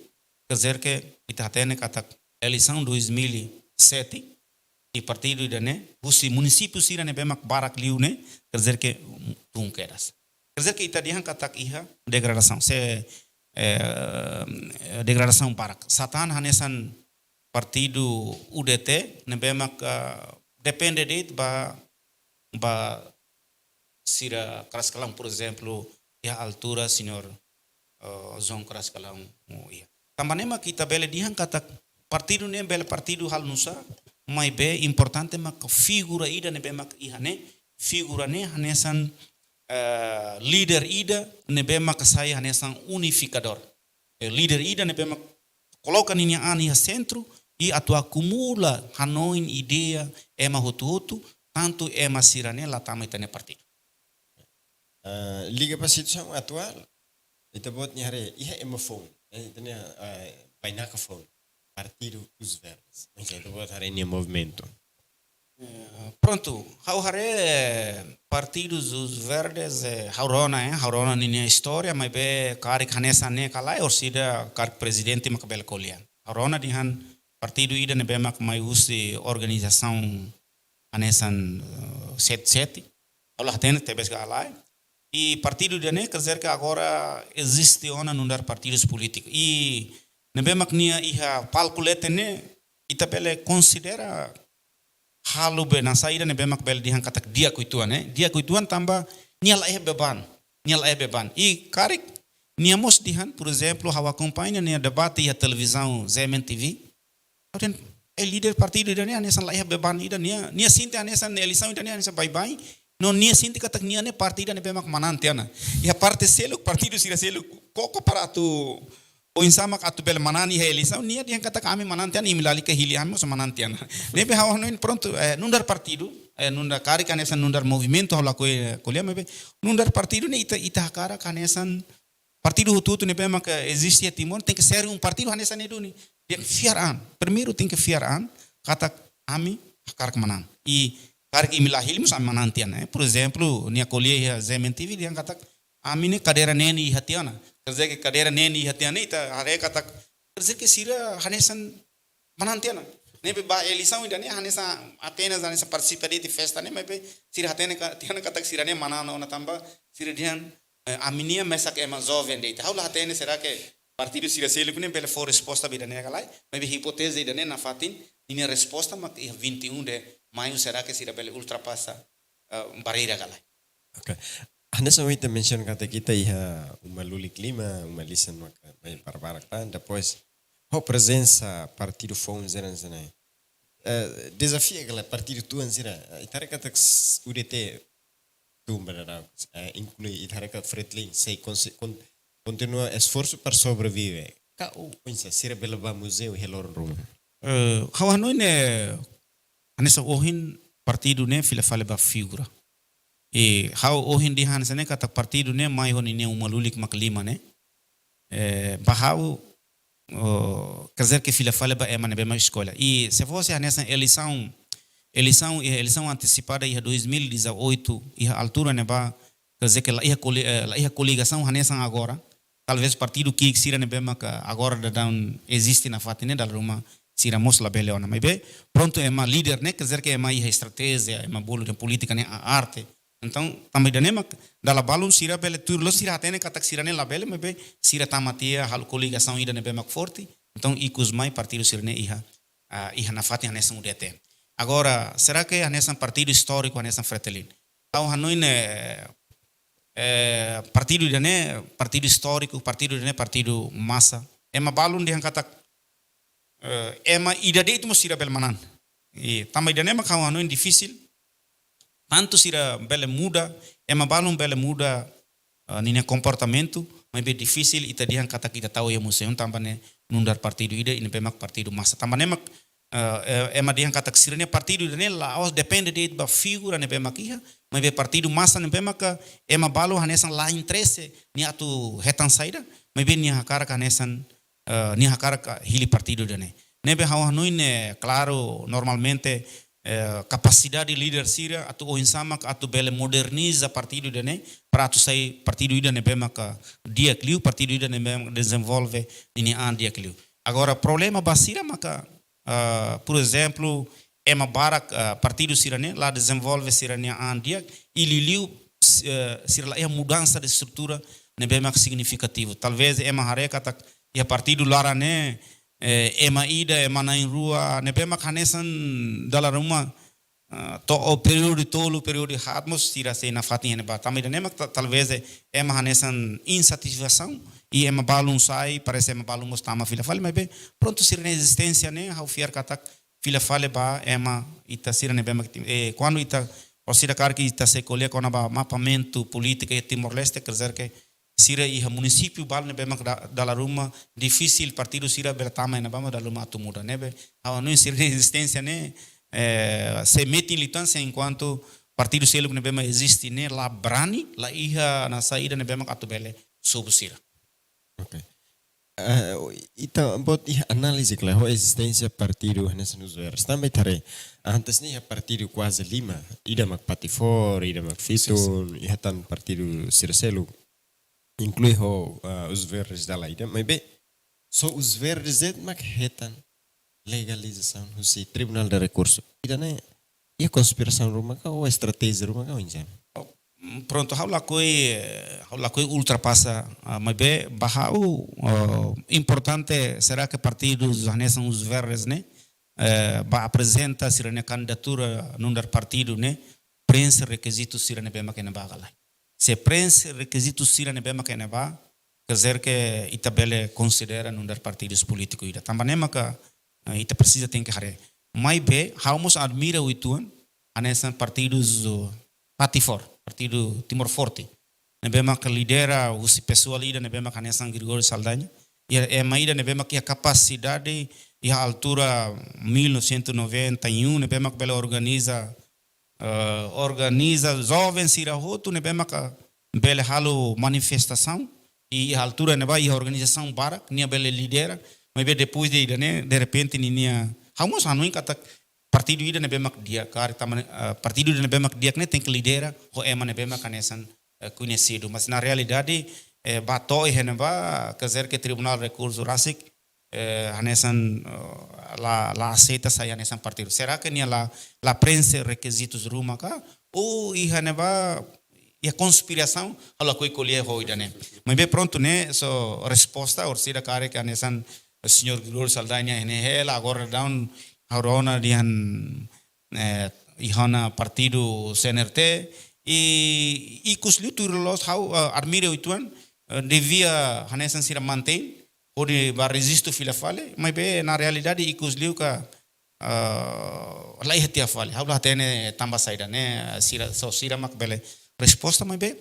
quer dizer que ita hatene katak eleisaun dois mil e sete, i partidu ida-ne'e, husi munisípiu sira ne'ebé mak barak liu ne'e, quer dizer que tun kedas. Quer dizer que ita dehan katak iha degradasaun, se, eh, degradasaun barak. Sá tan hanesan partidu U D T, ne'ebé mak, ah, depende de'it ba, ba sira Kraskalan, por exemplo, iha altura señór, eh, João Kraskalan, oh, iha. Tanba ne'e mak ita bele dehan katak partidu ne'e bele partidu halo nusá, maibé importante mak figura ida ne'ebé mak iha ne'e, figura ne'e hanesan, eh, líder ida ne'ebé mak sai hanesan unifikadór. Eh, líder ida ne'ebé mak koloka ninia an iha sentru, i atu akumula hanoin, ideia ema hotu-hotu, tantu ema sira-ne'e la tama ita-nia partidu. Ah, liga ba situasaun atuál, ita-boot nia haree, iha ema foun, eh, ita-nia, eh, bainaka foun, Partido dos Verdes. Mas ita-boot haree nia movimentu. Eh, prontu, ha'u haree partidu dos Verdes, eh, ha'u rona, eh, ha'u rona ninia istória, maibé karik hanesan ne'e ka lae, orsida karik prezidente maka bele ko'alia. Ha'u rona dehan partidu ida ne'ebé mak mai husi organizasaun hanesan, eh, sete sete. Ha'u la hatene tebes ka lae. I partidu ida-ne'e, quer dizer que agora eziste ona nu'udar partidus polítiku. I ne'ebé mak nia iha palku leten ne'e, ita bele konsidera halo be hanesan ida ne'ebé mak bele dehan katak di'ak uitoan, eh. Di'ak uitoan tanba nia la iha beban. Nia la iha beban. I karik nia mós dehan, por exemplo, ha'u akompaña nia debate iha televizaun Z M N T V. Entaun, eh, líder partidu ida-ne'e hanesan la iha beban ida, nia, nia sente hanesan eleisaun ida-ne'e hanesan baibain. No nia sente katak nia ne'e parte ida ne'ebé mak manán tiha ona. Iha parte seluk, partidu sira seluk koko para atu oinsá mak atu bele manán iha eleisaun, nia dehan katak ami manán tiha ona, imi lalika hili ami mós manán tiha ona. Ne'ebé ha'u hanoin prontu, eh, nu'udar partidu, eh, nu'udar karik hanesan nu'udar movimentu ha'u lakohi, eh, ko'alia maibé. Nu'udar partidu ne'e ita, ita hakarak hanesan partidu hotu-hotu ne'ebé maka eziste iha Timor, tenke ser un partidu hanesan ne'e duni. Dehan fiar an. Primeiru tenke fiar an, katak ami hakarak manán. I karik imi la hili mós ami manán tiha ona, eh. Por exemplo, nia ko'alia iha Z M N T V dehan katak ami ne'e kadeira neen iha tiha ona. Quer dizer que kadeira neen iha tiha ona, ita haree katak, quer dizer que sira hanesan manán tiha ona. Ne'ebé ba eleisaun ida-ne'e hanesan Atenas hanesan partisipa de'it festa ne'e, maibé sira hatene ka, tiha ona katak sira-ne'e manán ona tanba sira dehan, eh, ami-nia mesak ema joven de'it. Ha'u la hatene será que partidu sira seluk ne'e bele fó resposta ba ida-ne'e ka lae, maibé hipóteze ida-ne'e nafatin Ninia resposta mak iha vinte e um de Maio, será que sira bele ultrapasa, eh, barreira ka lae? Ok. Hanesan ohin ita mensiona katak ita iha uma lulik lima, uma lisan maka mai barbarak tan. Depois, ho prezensa partidu foun sira hanesan ne'e. Eh, dezafiu ka lae partidu tuan sira. Ita haree katak s-, U D T tun ba daudaun, eh, inklui ita haree katak Fretilin sei konse-, kon-, kontinua esforsu para sobrevive. Ka o, oinsá, sira bele bá muzeu iha loron ruma. Eh, ha'u hanoin ne'e, hanesan ohin partidu ne'e fila fali ba figura. I ha'u ohin dehan hanesan ne'e katak partidu ne'e mai ho ninia uma lulik mak lima ne'e. Eh, ba ha'u, oh, quer dizer que fila fali ba ema ne'ebé mak eskolla. I se fosse hanesan eleisaun, eleisaun, iha eleisaun antesipada iha dois mil e dezoito, iha altura ne'ebá, quer dizer que la iha koli-, eh, la iha koligasaun hanesan agora. Talvez partidu ki'ik sira ne'ebé maka agora daudaun eziste nafatin ne'e dala ruma sira mós labele ona. Maibé, prontu ema líder ne'e, quer dizer que ema iha estratéjia, ema bolu dehan polítika ne'e a arte. Entaun, tanba ida-ne'e mak dala balun sira bele tuir loos, sira hatene katak sira ne'e labele, maibé sira tama tiha halo koligasaun ida ne'ebé mak forte. Entaun, ikus mai partidu sira ne'e iha, ah, iha nafatin hanesan U D T. Agora, será que hanesan partidu istóriku hanesan Fretilin? Ha'u hanoin ne'e, eh, partidu ida-ne'e partidu istóriku, partidu ida-ne'e partidu masa. Ema balun dehan katak, eh, ema ida de'it mós sira bele manán. I tanba ida-ne'e mak ha'u hanoin difisil. Tantu sira bele muda, ema balun bele muda, eh, ninia komportamentu, maibé difisil ita dehan katak ita tau iha muzeu tanba ne'e nu'udar partidu ida, i ne'ebé mak partidu masa. Tanba ne'e mak, eh, eh, ema dehan katak sira-nia partidu ida-ne'e la'ós depende de'it ba figura ne'ebé mak iha, maibé partidu masa ne'ebé maka ema balun hanesan la interese nia atu hetan saida, maibé nia hakarak hanesan, eh, nia hakarak hili partidu ida-ne'e. Ne'ebé ha'u hanoin ne'e, klaru, normalmente, eh, kapasidade líder sira atu oinsá mak atu bele moderniza partidu ida-ne'e, para atu sai partidu ida ne'ebé maka di'ak liu, partidu ida ne'ebé maka dezenvolve ninia an di'ak liu. Agora, problema ba sira maka, ah, por ezemplu, ema barak, ah, partidu sira-ne'e la dezenvolve sira-nia an di'ak, i liuliu, s-, eh, sira la iha mudansa de estrutura ne'ebé mak signifikativu. Talvez ema haree katak iha partidu laran ne'e, eh, ema ida, ema na'in-rua ne'ebé mak hanesan dala ruma, ah, to'o períodu tolu, períodu haat mós sira sei nafatin iha ne'ebá. Tanba ida-ne'e mak ta-, talvez, eh, ema hanesan insatisfasaun, i ema balun sai, parese ema balun mós tama fila fali, maibé prontu sira-nia ezisténsia ne'e ha'u fiar katak fila fali ba ema ita sira ne'ebé mak, eh, kuandu ita, orsida karik ita sei ko'alia kona-ba mapamentu polítika iha Timor-Leste, quer dizer que sira iha munisípiu balu ne'ebé mak da-, dala ruma difisil partidu sira bele tama iha ne'ebá mak dala ruma atu muda. Ne'ebé ha'u hanoin sira-nia ezisténsia ne'e, eh, sei metin liután se enkuantu partidu seluk ne'ebé mak eziste ne'e la brani, la iha nasaun ida ne'ebé mak atu bele sobu sira. Ok. Eh, ita-boot iha análize klaru ho ezisténsia partidu hanesan Os Verdes. Tanba ita haree, antes ne'e iha partidu kuaze lima, ida mak Patifor, ida mak Fitun, iha tan partidu sira seluk, inklui ho, ah, Os Verdes dala ida. Maibé, só Os Verdes de'it mak hetan legalizasaun husi Tribunál de Rekursu. Ida-ne'e, iha konspirasaun ruma ka, ou estratéjia ruma ka, oinsá? Mm, prontu, ha'u lakohi, eh, ha'u lakohi ultrapasa, ah, maibé ba ha'u, ah, importante, será que partidus hanesan Os Verdes ne'e, eh, bá aprezenta sira-nia kandidatura nu'udar partidu ne'e, prenxe rekizitu sira ne'ebé mak iha ne'ebá ka lae? Se prenxe rekizitu sira ne'ebé mak iha ne'ebá, quer dizer que ita bele konsidera nu'udar partidus polítiku ida. Tanba ne'e maka, eh, ita presiza tenke haree. Maibé, ha'u mós admira uitoan, hanesan partidus, uh, Patifor, Partidu Timor Forte. Ne'ebé maka lidera husi pesoál ida ne'ebé maka hanesan Gregório Saldanha. I ema ida ne'ebé maka iha kapasidade, iha altura mil novecentos e noventa e um, ne'ebé maka bele organiza, eh, organiza joven sira hotu ne'ebé maka bele halo manifestasaun. I iha altura ne'ebá iha organizasaun barak, nia bele lidera. Maibé depois de ida-ne'e, de repente, ninia, ha'u mós hanoin katak partidu ida ne'ebé mak di'ak, karik tama, eh, partidu ida ne'ebé mak di'ak ne'e tenke lidera ho ema ne'ebé mak hanesan, eh, koñesidu. Mas na realidade, eh, bá to'o iha ne'ebá, quer dizer que Tribunál Rekursu rasik, eh, hanesan, eh, la, la aseita sai hanesan partidu. Será que nia la, la prenxe rekizitus ruma ka? Ou iha ne'ebá iha konspirasaun, ha'u lakohi ko'alia ho ida-ne'e. Maibé prontu ne'e, só resposta, orsida karik hanesan señór Gregório Saldanha ne'e hela, agora daudaun ha'u rona dehan, eh, iha ona partidu C N R T, i ikus liu tuir loloos ha'u, eh, admira uitoan, eh, devia hanesan sira mantein, hodi ba rejistu fila fali, maibé na realidade ikus liu ka, eh, la iha tiha fali. Ha'u la hatene tanba saida ne'e, sira, só sira mak bele resposta, maibé,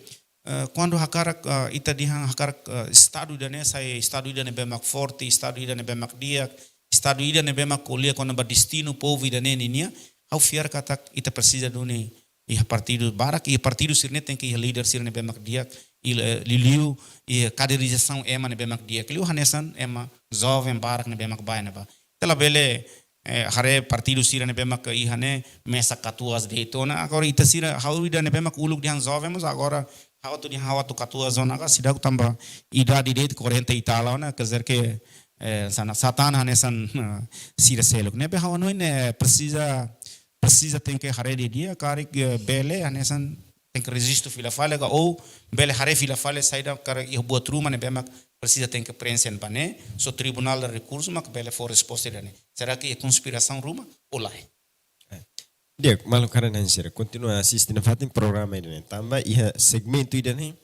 eh, kuandu hakarak, eh, ita dehan hakarak, eh, estadu ida-ne'e sai estadu ida ne'ebé mak forte, estadu ida ne'ebé mak di'ak, estadu ida ne'ebé mak ko'alia kona-ba destinu povu ida-ne'e ninia, ha'u fiar katak ita presiza duni iha partidu barak, iha partidu sira-ne'e tenke iha líder sira ne'ebé mak di'ak, i, eh, liuliu, iha kaderizasaun ema ne'ebé mak di'ak, liu hanesan ema joven barak ne'ebé mak bá ne'ebá. Ita labele, eh, haree partidu sira ne'ebé mak iha ne'e mesak katuas de'it ona. Agora ita sira, ha'u ida ne'ebé mak uluk dehan joven, mas agora ha'u atu dehan ha'u atu katuas ona, ka seidauk tanba idade de'it quarenta e tal ona, quer dizer que, eh, hanesan sá tan hanesan, eh, sira seluk. Ne'ebé ha'u hanoin ne'e presiza, presiza tenke haree didi'ak, karik, eh, bele hanesan tenke rejistu fila fali ka, ou bele haree fila fali saida karik iha buat ruma ne'ebé mak presiza tenke preenxe ba ne'e, só Tribunál de Rekursu mak bele fó resposta ida-ne'e. Será que iha konspirasaun ruma ou lae? Eh. Di'ak, maluk haree-na'in sira, kontinua asiste nafatin programa ida-ne'e. Tanba iha segmentu ida-ne'e,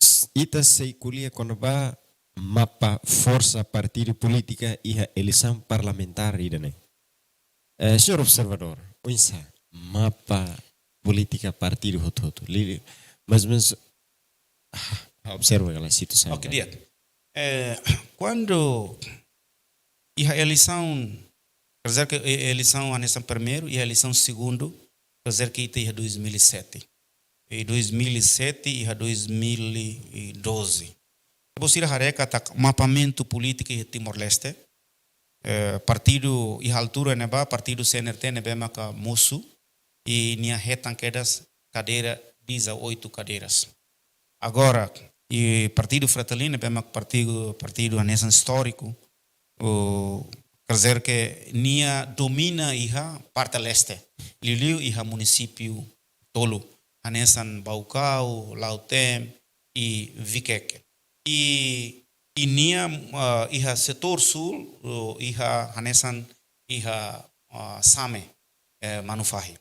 s-, ita sei ko'alia kona-ba mapa forsa partidu polítika iha eleisaun parlamentár ida-ne'e. Eh, señór observadór, oinsá mapa polítika partidu hotu-hotu? Liuliu, mais ou menos, ah, observa aquela situasaun. Ok, di'ak. Eh, kuandu iha eleisaun, quer dizer que e-, eleisaun hanesan primeiru, iha eleisaun segundu, quer dizer que ita iha dois mil e sete. I dois mil e sete iha dois mil e doze. Ita-boot sira haree katak mapamentu polítika iha Timor-Leste, eh, partidu iha altura ne'ebá, partidu C N R T ne'ebé maka mosu, i nia hetan kedas kadeira, dezoito cadeiras. Agora, i partidu Fretilin ne'ebé mak partidu, partidu hanesan istóriku, o, quer dizer que nia domina iha parte leste, liuliu iha munisípiu tolu, hanesan Baucau, Lautém i Viqueque. I, i nia, ah, iha setór súl, o, iha hanesan iha, ah, Same, eh, Manufahi.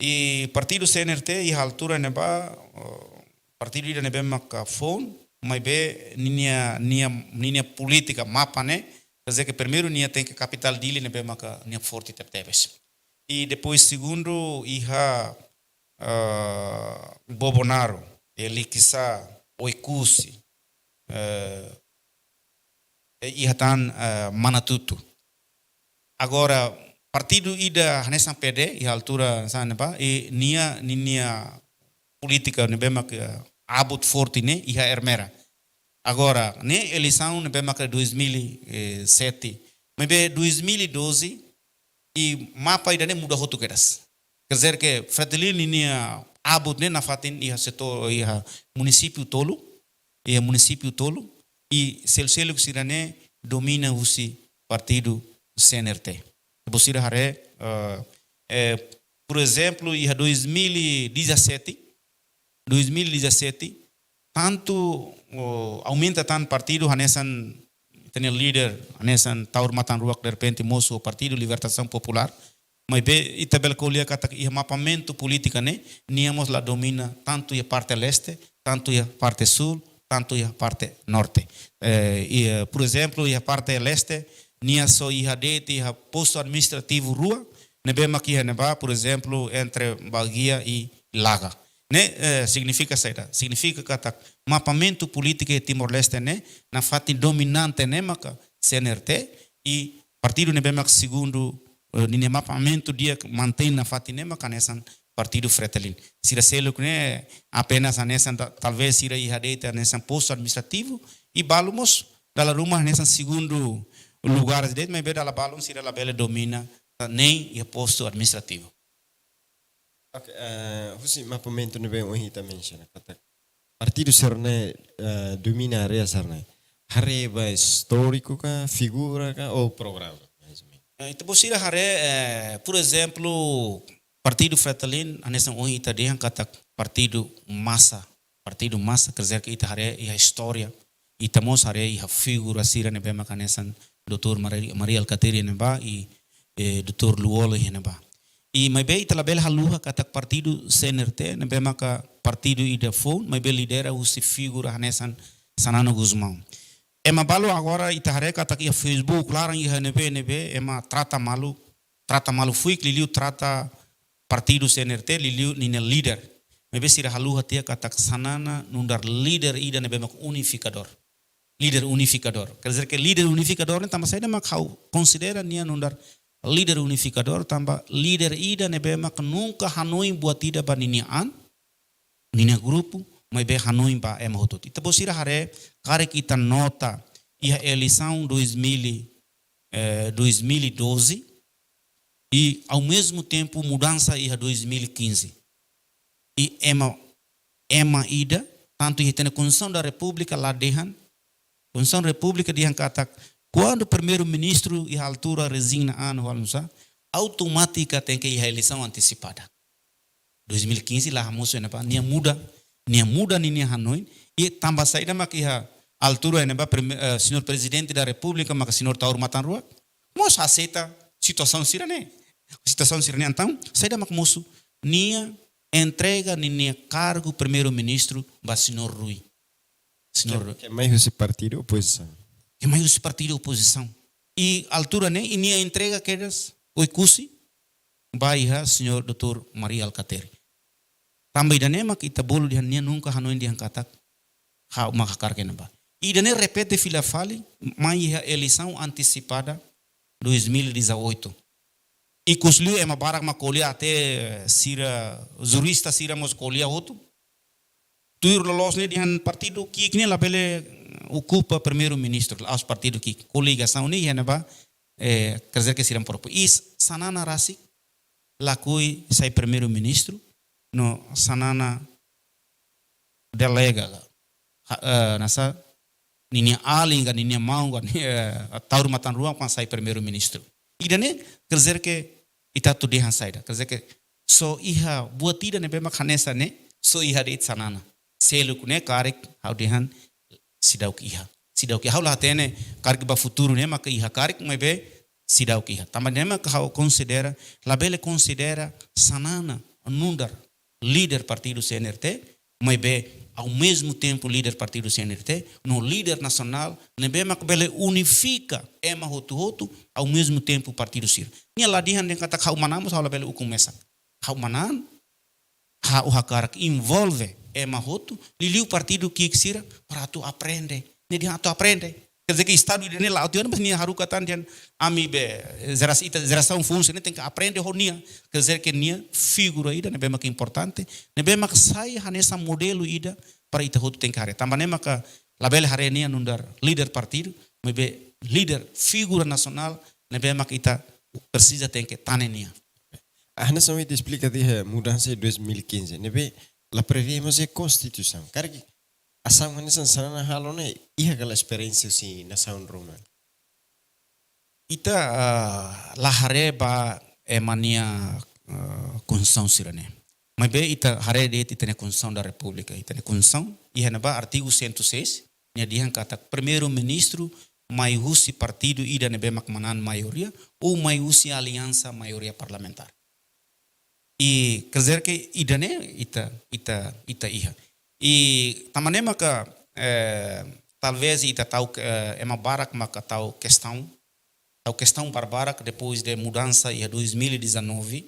I partidu C N R T iha altura ne'ebá, ah, partidu ida ne'ebé maka foun, maibé ninia, nia, ninia polítika mapa ne'e, quer dizer que primeiru nia tenke kapitál Dili ne'ebé maka nia forte tebetebes. I depois segundu iha, ah, Bobonaro, Liquiçá, Oecusse, eh, iha tan, eh, Manatuto. Agora, partidu ida hanesan P D, iha altura hanesan ne'ebá, i nia, ninia polítika ne'ebé mak, eh, abut forte ne'e iha Ermera. Agora, ne'e eleisaun ne'ebé mak dois mil e sete. Maibé dois mil e doze, i mapa ida-ne'e muda hotu kedas. Quer dizer que Fretilin ninia abut ne'e nafatin iha setór, iha munisípiu tolu, iha munisípiu tolu, i selu-seluk sira-ne'e domina husi partidu C N R T. Ita-boot sira haree, eh, eh, por exemplo, iha dois mil e dezassete, dois mil e dezassete, tantu, o, aumenta tan partidu hanesan, ita-nia líder hanesan Taur Matan Ruak derrepente mosu Partidu Libertasaun Populár, maibé ita bele ko'alia katak iha mapamentu polítika ne'e, nia mós la domina tantu iha parte leste, tantu iha parte súl, tantu iha parte norte. Eh, i, eh, por exemplo, iha parte leste, nia só iha de'it iha postu administrativu rua, ne'ebé mak iha ne'ebá, por exemplo, entre Baguia i Laga. Ne'e, eh, signifika saida? Signifika katak mapamentu polítika iha Timor-Leste ne'e, nafatin dominante ne'e maka C N R T, i partidu ne'ebé mak segundu, eh, ninia mapamentu di'ak mantein nafatin ne'e maka hanesan partidu Fretilin. Sira seluk ne'e apenas hanesan ta-, talvez sira iha de'it hanesan postu administrativu, i balu mós dala ruma hanesan segundu lugar de'it, maibé dala balun sira labele domina, eh, nein iha postu administrativu. Ok, eh, husi mapamentu ne'ebé ohin ita mensiona katak partidu sira-ne'e, eh, domina área sira-ne'e. Haree ba istóriku ka, figura ka, ou programa, mais ou menos? Eh, ita-boot sira haree, eh, por exemplo, partidu Fretilin, hanesan ohin ita dehan katak partidu masa, partidu masa, quer dizer que ita haree iha istória, ita mós haree iha figura sira ne'ebé maka hanesan doutór Mari-, Mari Alkatiri ne'ebá, i, eh, doutór Lú-Olo iha ne'ebá. I maibé ita labele haluha katak partidu C N R T ne'ebé maka partidu ida foun, maibé lidera husi figura hanesan Xanana Gusmão. Ema balu agora ita haree katak iha Facebook, laran iha ne'ebé-ne'ebé, ema trata malu, trata malu fuik, liuliu trata partidu C N R T, liuliu ninia líder. Maibé sira haluha tiha katak Xanana nu'udar líder ida ne'ebé mak unifikadór. Líder unifikadór. Quer dizer que líder unifikadór ne'e tanba saida mak ha'u konsidera nia nu'udar líder unifikadór, tanba líder ida ne'ebé mak nunka hanoin buat ida ba ninia an, ninia grupu, maibé hanoin ba ema hotu. Ita-boot sira haree, karik ita nota iha eleisaun dois mil, eh, dois mil e doze, i ao mesmo tempo mudansa iha dois mil e quinze. I ema, ema ida, tantu iha ita-nia Konstituisaun da Repúblika la dehan, Konstituisaun Repúblika dehan katak, kuandu primeiru-ministru iha altura rezigna an ho almosa, automátika tenke iha eleisaun antesipada. Dois mil e quinze la hamosu iha ne'ebá, nia muda, nia muda ninia hanoin, i tanba saida mak iha altura iha ne'ebá prime-, eh, señór Prezidente da Repúblika, maka señór Taur Matan Ruak, mós aseita situasaun sira-ne'e. Situasaun sira-ne'e, entaun, saida mak mosu, nia entrega ninia kargu primeiru-ministru ba señór Rui. Señór Rui. Ke, ke mai husi partidu opozisaun. Ke mai husi partidu opozisaun. I altura ne'e, i nia entrega kedas Oekusi ba iha señór doutór Mari Alkatiri. Tanba ida-ne'e mak ita bolu dehan nia nunka hanoin dehan katak ha'u mak hakarak iha ne'ebá. Ida-ne'e repete fila fali, mai iha eleisaun antesipada dois mil e dezoito. Ikusliu ema barak mak ko'alia até sira, jurista sira mós ko'alia hotu. Tuir loloos ne'e dehan partidu ki'ik ne'e labele okupa primeiru-ministru, la'ós partidu ki'ik. Koligasaun ne'e iha ne'ebá, eh, quer dizer que sira propõe. I Xanana rasik lakohi sai primeiru-ministru, no Xanana delega, ha, eh, hanesan ninia alin ka ninia maun ka, eh, Taur Matan Ruak mak sai primeiru-ministru. Ida-ne'e, quer dizer que ita atu dehan saida. Quer dizer que só iha buat ida ne'ebé mak hanesan ne'e, só iha de'it Xanana. Seluk ne'e karik ha'u dehan seidauk iha. Seidauk iha. Ha'u la hatene karik ba futuru ne'e maka iha karik, maibé seidauk iha. Tanba ne'e maka ha'u konsidera, labele konsidera Xanana nu'udar líder partidu C N R T, maibé ao mesmo tempo líder partidu C N R T, no líder nasionál ne'ebé mak bele unifika ema hotu-hotu, ao mesmo tempo partidu sira. Nia la dehan dehan katak ha'u manán mós ha'u labele ukun mesak. Ha'u manán, ha'u hakarak envolve ema hotu, liuliu partidu ki'ik sira, para atu aprende. Ne'e dehan atu aprende. Quer dizer que Estadu ida-ne'e la'o tiha ona, mas nia haruka tan dehan ami be, jeras-, ita jerasaun foun sira-ne'e tenke aprende ho nia. Quer dizer que nia figura ida ne'ebé mak importante, ne'ebé mak sai hanesan modelu ida para ita hotu tenke haree. Tanba ne'e maka labele haree nia nu'udar líder partidu, maibé líder, figura nasionál ne'ebé mak ita presiza tenke tane nia. Ah, hanesan ita esplika tiha mudansa dois mil e quinze, ne'ebé la prevee mós iha Konstituisaun. Karik asaun hanesan Xanana halo ne'e iha ka lae esperiénsia husi nasaun ruma? Ita, ah, la haree ba ema nia, ah, Konstituisaun sira-ne'e. Maibé ita haree de'it ita-nia Konstituisaun da Repúblika, ita-nia Konstituisaun, iha ne'ebá artigu cento e seis, nia dehan katak primeiru-ministru mai husi partidu ida ne'ebé mak manán maioria, ou mai husi aliansa maioria parlamentár. I quer dizer que ida-ne'e ita, ita, ita iha. I tanba ne'e maka, eh, talvés ita tau, eh, ema barak maka tau kestaun, tau kestaun barbarak depois de mudansa iha dois mil e dezanove.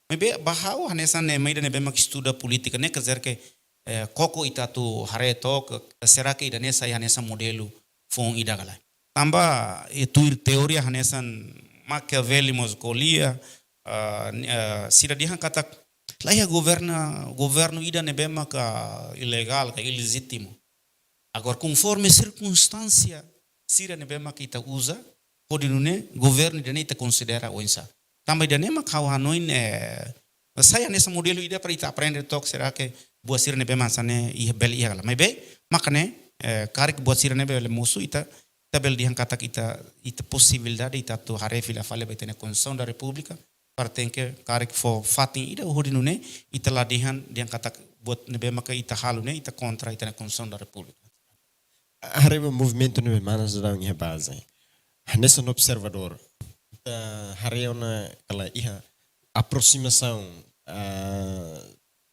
Maibé ba ha'u hanesan ema ida ne'ebé mak estuda polítika ne'e, quer dizer que, eh, koko ita atu haree took, será que ida-ne'e sai hanesan modelu foun ida ka lae? Tanba, eh, tuir teoria hanesan Machiavelli mós ko'alia, ah, ni-, ah, sira dehan katak la iha governa, governu ida ne'ebé maka ilegál ka ilejítimu. Agora, konforme sirkunstánsia sira ne'ebé mak ita uza, hodi nune'e governu ida-ne'e ita konsidera oinsá. Tanba ida-ne'e mak ha'u hanoin, eh, sai hanesan modelu ida para ita aprende took, será que buat sira ne'ebé mak hanesan ne'e iha bele iha ka lae. Maibé, maka ne'e, eh, karik buat sira ne'e bele mosu, ita, ita bele dehan katak ita, ita posibilidade ita atu haree fila fali ba ita-nia Konstituisaun da Repúblika, para tenke karik fó fatin ida hodi nune'e ita la dehan, dehan katak buat ne'ebé maka ita halo ne'e ita kontra ita-nia Konstituisaun da Repúblika. Haree ba movimentu ne'ebé manas daudaun iha baze. Hanesan observadór, Ita haree ona katak iha aproximasaun, ah,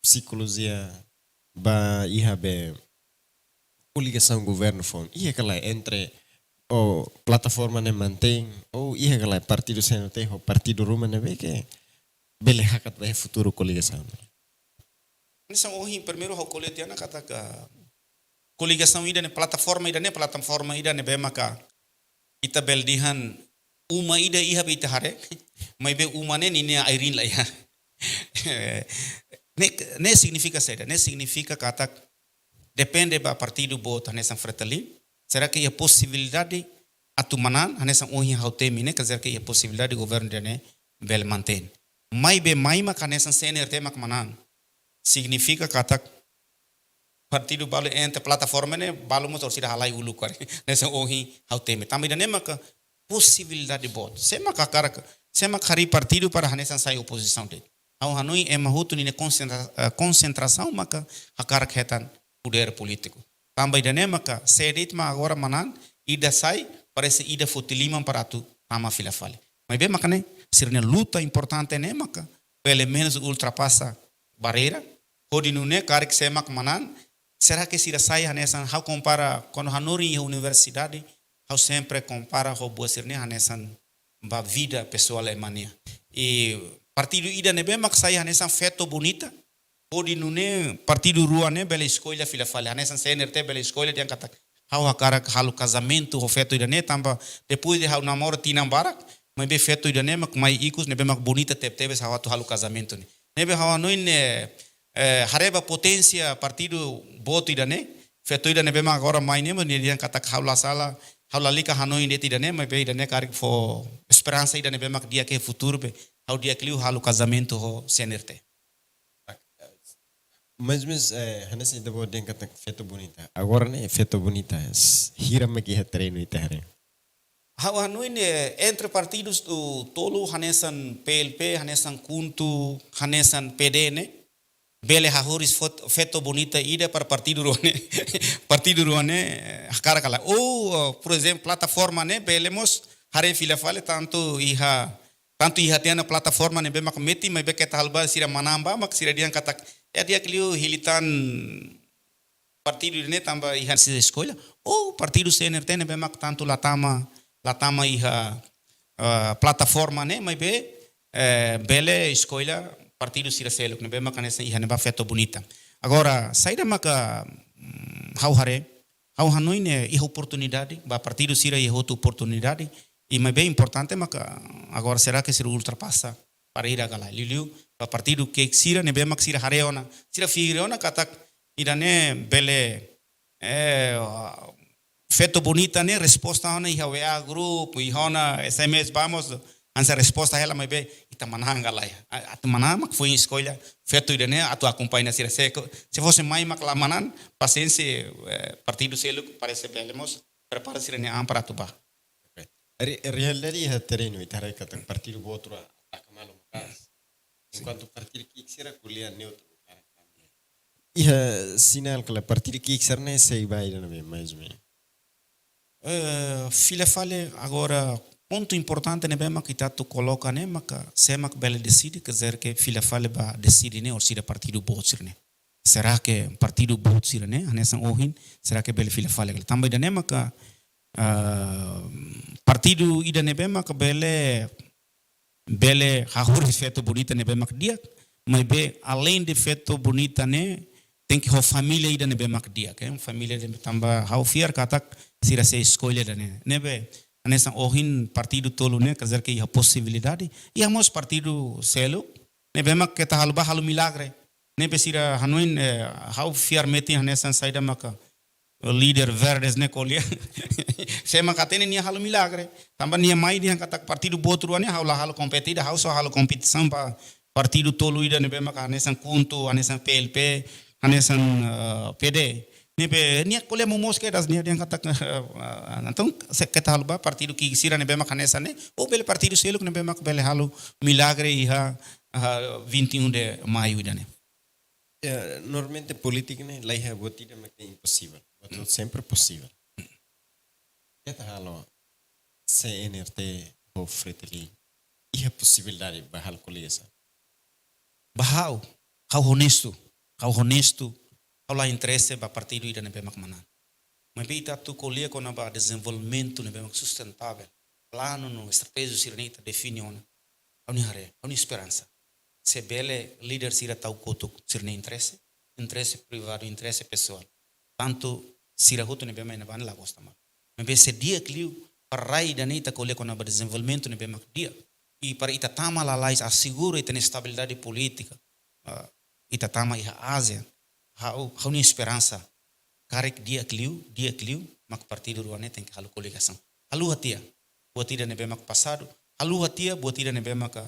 psikolojia ba iha be koligasaun governu foun. Iha ka lae entre o plataforma ne'e mantein, ou iha ka lae partidu C N R T ho partidu ruma ne'ebé ke bele hakat ba iha futuru koligasaun. Hanesan ohin primeiru ha'u ko'alia tiha ona katak koligasaun ida-ne'e, plataforma ida-ne'e, plataforma ida ne'ebé maka ita bele dehan uma ida iha be ita haree, maibé uma ne'e ninia ai-riin la iha. Ne'e, ne'e signifika saida? Ne'e signifika katak depende ba partidu boot hanesan Fretilin, será ke iha posibilidade atu manán, hanesan ohin ha'u temi ne'e, ka será ke iha posibilidade governu ida-ne'e bele mantein. Maibé mai maka hanesan C N R T mak manán, signifika katak partidu balu entre plataforma ne'e, balu mós orsida halai uluk karik. Hanesan ohin ha'u temi. Tanba ida-ne'e maka posibilidade boot. Sé mak hakarak, sé mak harii partidu para hanesan sai opozisaun de'it. Ha'u hanoin ema hotu ninia konsentra-, eh, konsentrasaun maka hakarak hetan podér polítiku. Tanba ida-ne'e maka sé de'it mak agora manán, ida sai, parese ida foti liman para atu tama fila fali. Maibé maka ne'e, sira-nia luta importante ne'e maka, pelumenus ultrapasa barreira, hodi nune'e karik sé mak manán, será ke sira sai hanesan, ha'u kompara, kuandu hanorin iha universidade, ha'u sempre kompara ho buat sira-ne'e hanesan ba vida pesoál ema nian. I partidu ida ne'ebé mak sai hanesan feto bonita, hodi nune'e partidu rua ne'e bele eskolla fila fali, hanesan C N R T bele eskolla dehan katak, ha'u hakarak halo kazamentu ho feto ida-ne'e tanba depois de ha'u namora tinan barak, maibé feto ida-ne'e mak mai ikus ne'ebé mak bonita tebetebes ha'u atu halo kazamentu ne'e. Ne'ebé ha'u hanoin ne'e, eh, haree ba poténsia partidu boot ida-ne'e, feto ida ne'ebé mak agora mai ne'e, nia dehan katak ha'u la sala, ha'u lalika hanoin de'it ida-ne'e, maibé ida-ne'e karik fó esperansa ida ne'ebé mak di'ak iha futuru be, ha'u di'ak liu halo kazamentu ho C N R T. Mais ou menos, eh, hanesan ita-boot dehan katak feto bonita. Agora ne'e feto bonita, s-, hira mak iha terrenu ita haree? Ha'u hanoin ne'e entre partidus tolu hanesan P L P, hanesan KHUNTO, hanesan P D ne'e, bele hahoris fot-, feto bonita ida para partidu rua ne'e. Partidu rua ne'e, eh, hakarak ka lae. Ou, eh, por ezemplu, plataforma ne'e bele mós haree fila fali tantu iha, tantu iha tiha ona plataforma ne'ebé mak metin, maibé keta halo ba sira manán ba, mak sira dehan katak, ya di'ak liu hili tan partidu ne'e tanba iha sira eskolla, ou partidu C N R T ne'ebé mak tantu la tama, la tama iha, eh, plataforma ne'e, maibé, eh, bele eskolla partidu sira seluk ne'ebé mak hanesan iha ne'ebá feto bonita. Agora, saida maka, mm, ha'u haree, ha'u hanoin ne'e iha oportunidade, ba partidu sira iha hotu oportunidade, i maibé importante maka agora será ke sira ultrapasa barreira ka lae? Liuliu ba partidu ki'ik sira ne'ebé mak sira haree ona, sira fihir ona katak ida-ne'e bele, eh, feto bonita ne'e resposta ona iha W A grupu, iha ona S M S, vamos, hanesan resposta hela, maibé ita manán ka lae? A-, atu manán mak foin eskolla feto ida-ne'e atu akompaña sira. Se ko-, se fosse mai mak la manán, pasiénsia, eh, partidu seluk parese bele mós prepara sira-nia an para atu bá. Ok. Re-, realidade iha terrenu, ita haree katak partidu boot rua ataka malu maka'as. Sin. Enkuantu partidu ki'ik sira ko'alia neutru. Iha sinál ka lae partidu ki'ik sira ne'e sei bá ida-ne'ebé, mais ou menos? Eh, fila fali agora, pontu importante ne'ebé mak ita atu koloka ne'e maka sé mak bele deside, ka será ke fila fali ba deside ne'e orsida partidu boot sira-ne'e. Será ke partidu boot sira-ne'e, hanesan ohin, será ke bele fila fali ka lae? Tanba ida-ne'e maka, ah, partidu ida ne'ebé maka bele, bele hahoris feto bonita ne'ebé mak di'ak, maibé além de feto bonita ne'e, tenke ho família ida ne'ebé mak di'ak, eh, família ida tanba ha'u fiar katak sira sei eskolla ida-ne'e. Ne'ebé, hanesan ohin partidu tolu ne'e, ka será ke iha posibilidade, iha mós partidu seluk, ne'ebé mak keta halo ba halo milagre. Ne'ebé sira hanoin, eh, ha'u fiar metin hanesan saida maka líder Verdes ne'e ko'alia. Sé mak hatene nia halo milagre. Tanba nia mai dehan katak partidu boot rua ne'e ha'u la halo kompetida, ha'u só halo kompetisaun ba partidu tolu ida ne'ebé maka hanesan KHUNTO, hanesan P L P, hanesan, eh, P D. Ne'ebé nia ko'alia momoos kedas, nia dehan katak, eh, entaun se keta halo ba partidu ki'ik sira ne'ebé mak hanesan ne'e, ou bele partidu seluk ne'ebé mak bele halo milagre iha, ah, vinte e um de maio ida-ne'e. Ya, normalmente polítika ne'e la iha buat ida mak imposivel. Buat hotu sempre posivel. Keta halo C N R T ho Fretilin iha posibilidade ba halo ko'alia hanesan? Ba ha'u, ha'u honestu, ha'u honestu, ha'u la interese ba partidu ida ne'ebé mak manán. Maibé ita atu ko'alia kona-ba dezenvolvimentu ne'ebé mak sustentável, planu no estratéjia sira-ne'e ita define ona. Ha'u-nia haree, ha'u-nia esperansa. Se bele líder sira tau kotuk sira-nia interese, interese privadu, interese pesoál. Tantu sira hotu ne'ebé mak iha ne'ebá ne'e la gosta malu. Maibé se di'ak liu, para rai ida-ne'e ita ko'alia kona-ba dezenvolvimentu ne'ebé mak di'ak. I para ita tama lalais asegura ita-nia estabilidade polítika. Ah, ita tama iha Ázia. Ha'u, ha'u-nia esperansa. Karik di'ak liu, di'ak liu, mak partidu rua ne'e tenke halo koligasaun. Haluha tiha, buat ida ne'ebé mak pasadu. Haluha tiha, buat ida ne'ebé maka,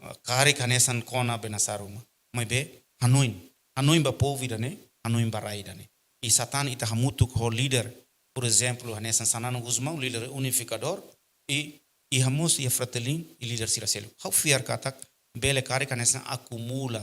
ah, karik hanesan kona be nasa ruma. Maibé, hanoin. Hanoin ba povu ida-ne'e, hanoin ba rai ida-ne'e. I satán ita hamutuk ho líder, por ezemplu, hanesan Xanana Gusmão, líder unifikadór, i, i hamosu iha Fretilin, i líder sira seluk. Ha'u fiar katak, bele karik hanesan akumula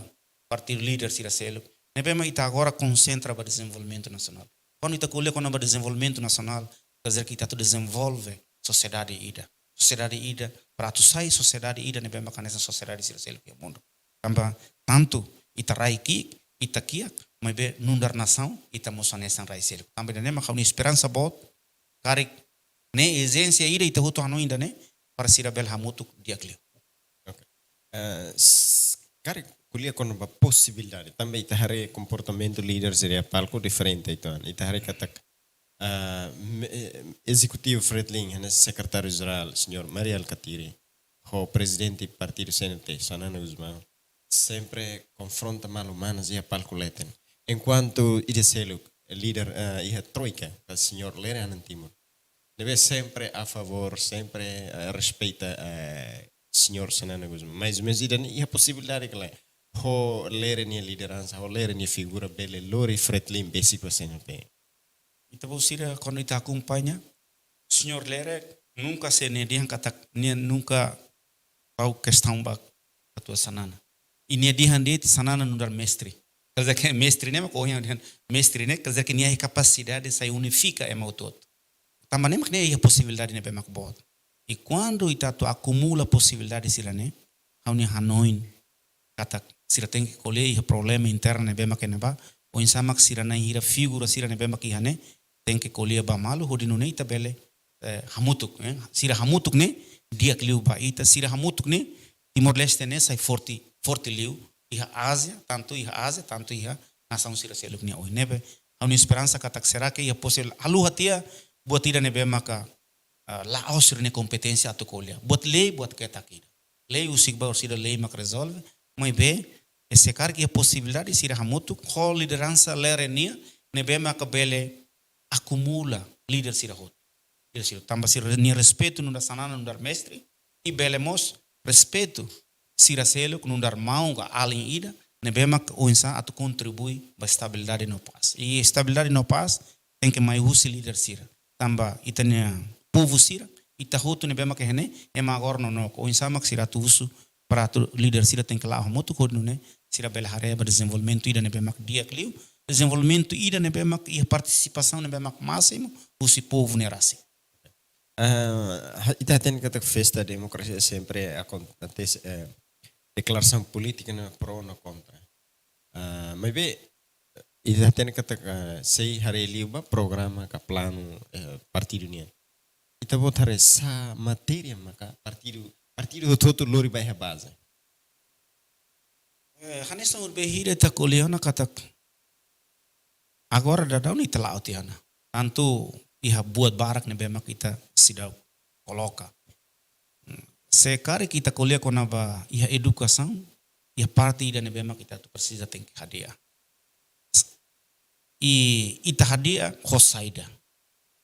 partidu líder sira seluk. Ne'ebé mak ita agora konsentra ba dezenvolvimentu nasionál. Kuandu ita ko'alia kona-ba dezenvolvimentu nasionál, quer dizer ke ita atu dezenvolve sosiedade ida. Sosiedade ida, para atu sai sosiedade ida ne'ebé mak hanesan sosiedade sira seluk iha mundu. Tanba tantu ita rai ki'ik, ita kiak, maibé nu'udar nasaun, ita mós hanesan rai seluk. Tanba ida-ne'e mak ha'u-nia esperansa boot, karik ne'e ezijénsia ida ita hotu hanoin ida-ne'e, para sira bele hamutuk di'ak liu. Ok. Eh, s-, karik ko'alia kona-ba posibilidade. Tanba ita haree komportamentu líder sira iha palku diferente uitoan. Ita haree katak, ah, me-, eh, ezekutivu Fretilin, hanesan sekretáriu jerál, señór Mari Alkatiri, ho prezidente partidu C N T, Xanana Gusmão, sempre konfronta malu-manas iha palku leten. Enkuantu ida seluk, líder, eh, iha Troika, ka señór Lere Anan Timur, ne'ebé sempre a favór, sempre, eh, respeita, eh, señór Xanana Gusmão. Mais ou menus ida-ne'e iha posibilidade ka lae, ho Lere nia lideransa, ho Lere nia figura bele lori Fretilin besik ba C N T. Ita-boot sira kuandu ita akompaña, señór Lere nunka sei nia dehan katak nia nunka tau kestaun ba Katuas Xanana. I nia dehan de'it Xanana nu'udar mestre. Quer dizer ke mestre ne'e mak ohin dehan mestre ne'e, quer dizer ke nia iha kapasidade sai unifika ema hotu-hotu. Tanba ne'e mak nia iha posibilidade ne'ebé mak boot. I kuandu ita atu akumula posibilidade sira-ne'e, ha'u-nia hanoin katak sira tenke ko'alia iha problema internu ne'ebé mak iha ne'ebá, oinsá mak sira na'in hira figura sira ne'ebé mak iha ne'e, tenke ko'alia ba malu, hodi nune'e ita bele, eh, hamutuk, eh. Sira hamutuk ne'e, di'ak liu ba ita, sira hamutuk ne'e, Timor-Leste ne'e sai forte, forte liu, iha Ázia, tantu iha Ázia, tantu iha nasaun sira seluk nia oin. Ne'ebé, ha'u-nia esperansa katak será ke iha posibilidade, haluha tiha, buat ida ne'ebé maka, ah, la'ós sira-nia kompeténsia atu ko'alia. Buat lei, buat ketak ida. Lei husik ba orsida lei mak rezolve, maibé, e se karik iha posibilidade sira hamutuk, ho lideransa Lere nia, ne'ebé maka bele akumula líder sira hotu. Líder sira tanba sira-nia respeitu nu'udar Xanana nu'udar mestre, i bele mós respeitu sira seluk nu'udar maun ka alin ida, ne'ebé mak oinsá atu kontribui ba estabilidade no pás. I estabilidade no pás tenke mai husi líder sira. Tanba ita-nia povu sira, ita hotu ne'ebé mak iha ne'e, ema agora nonook, oinsá mak sira atu husu, para atu líder sira tenke la'o hamutuk hodi nune'e, sira bele haree ba dezenvolvimentu ida ne'ebé mak di'ak liu, dezenvolvimentu ida ne'ebé mak iha partisipasaun ne'ebé mak másimu, husi povu ne'e rasik. Ah, ha-, ita hatene katak festa demokrasia sempre akontese, eh, deklarasaun polítika ne'e pro no kontra. Ah, maibé, ita hatene katak, ah, sei haree liu ba programa ka planu, eh, partidu nian. Ita-boot haree sá matéria maka partidu, partidu hotu-hotu lori ba iha baze. Eh, hanesan urbe hira ita ko'alia ona katak agora daudaun ita la'o tiha ona. Tantu iha buat barak ne'ebé mak ita seidauk koloka. Hmm, se karik ita ko'alia kona-ba iha edukasaun, iha parte ida ne'ebé mak ita atu presiza tenke hadi'a. I ita hadi'a ho saida.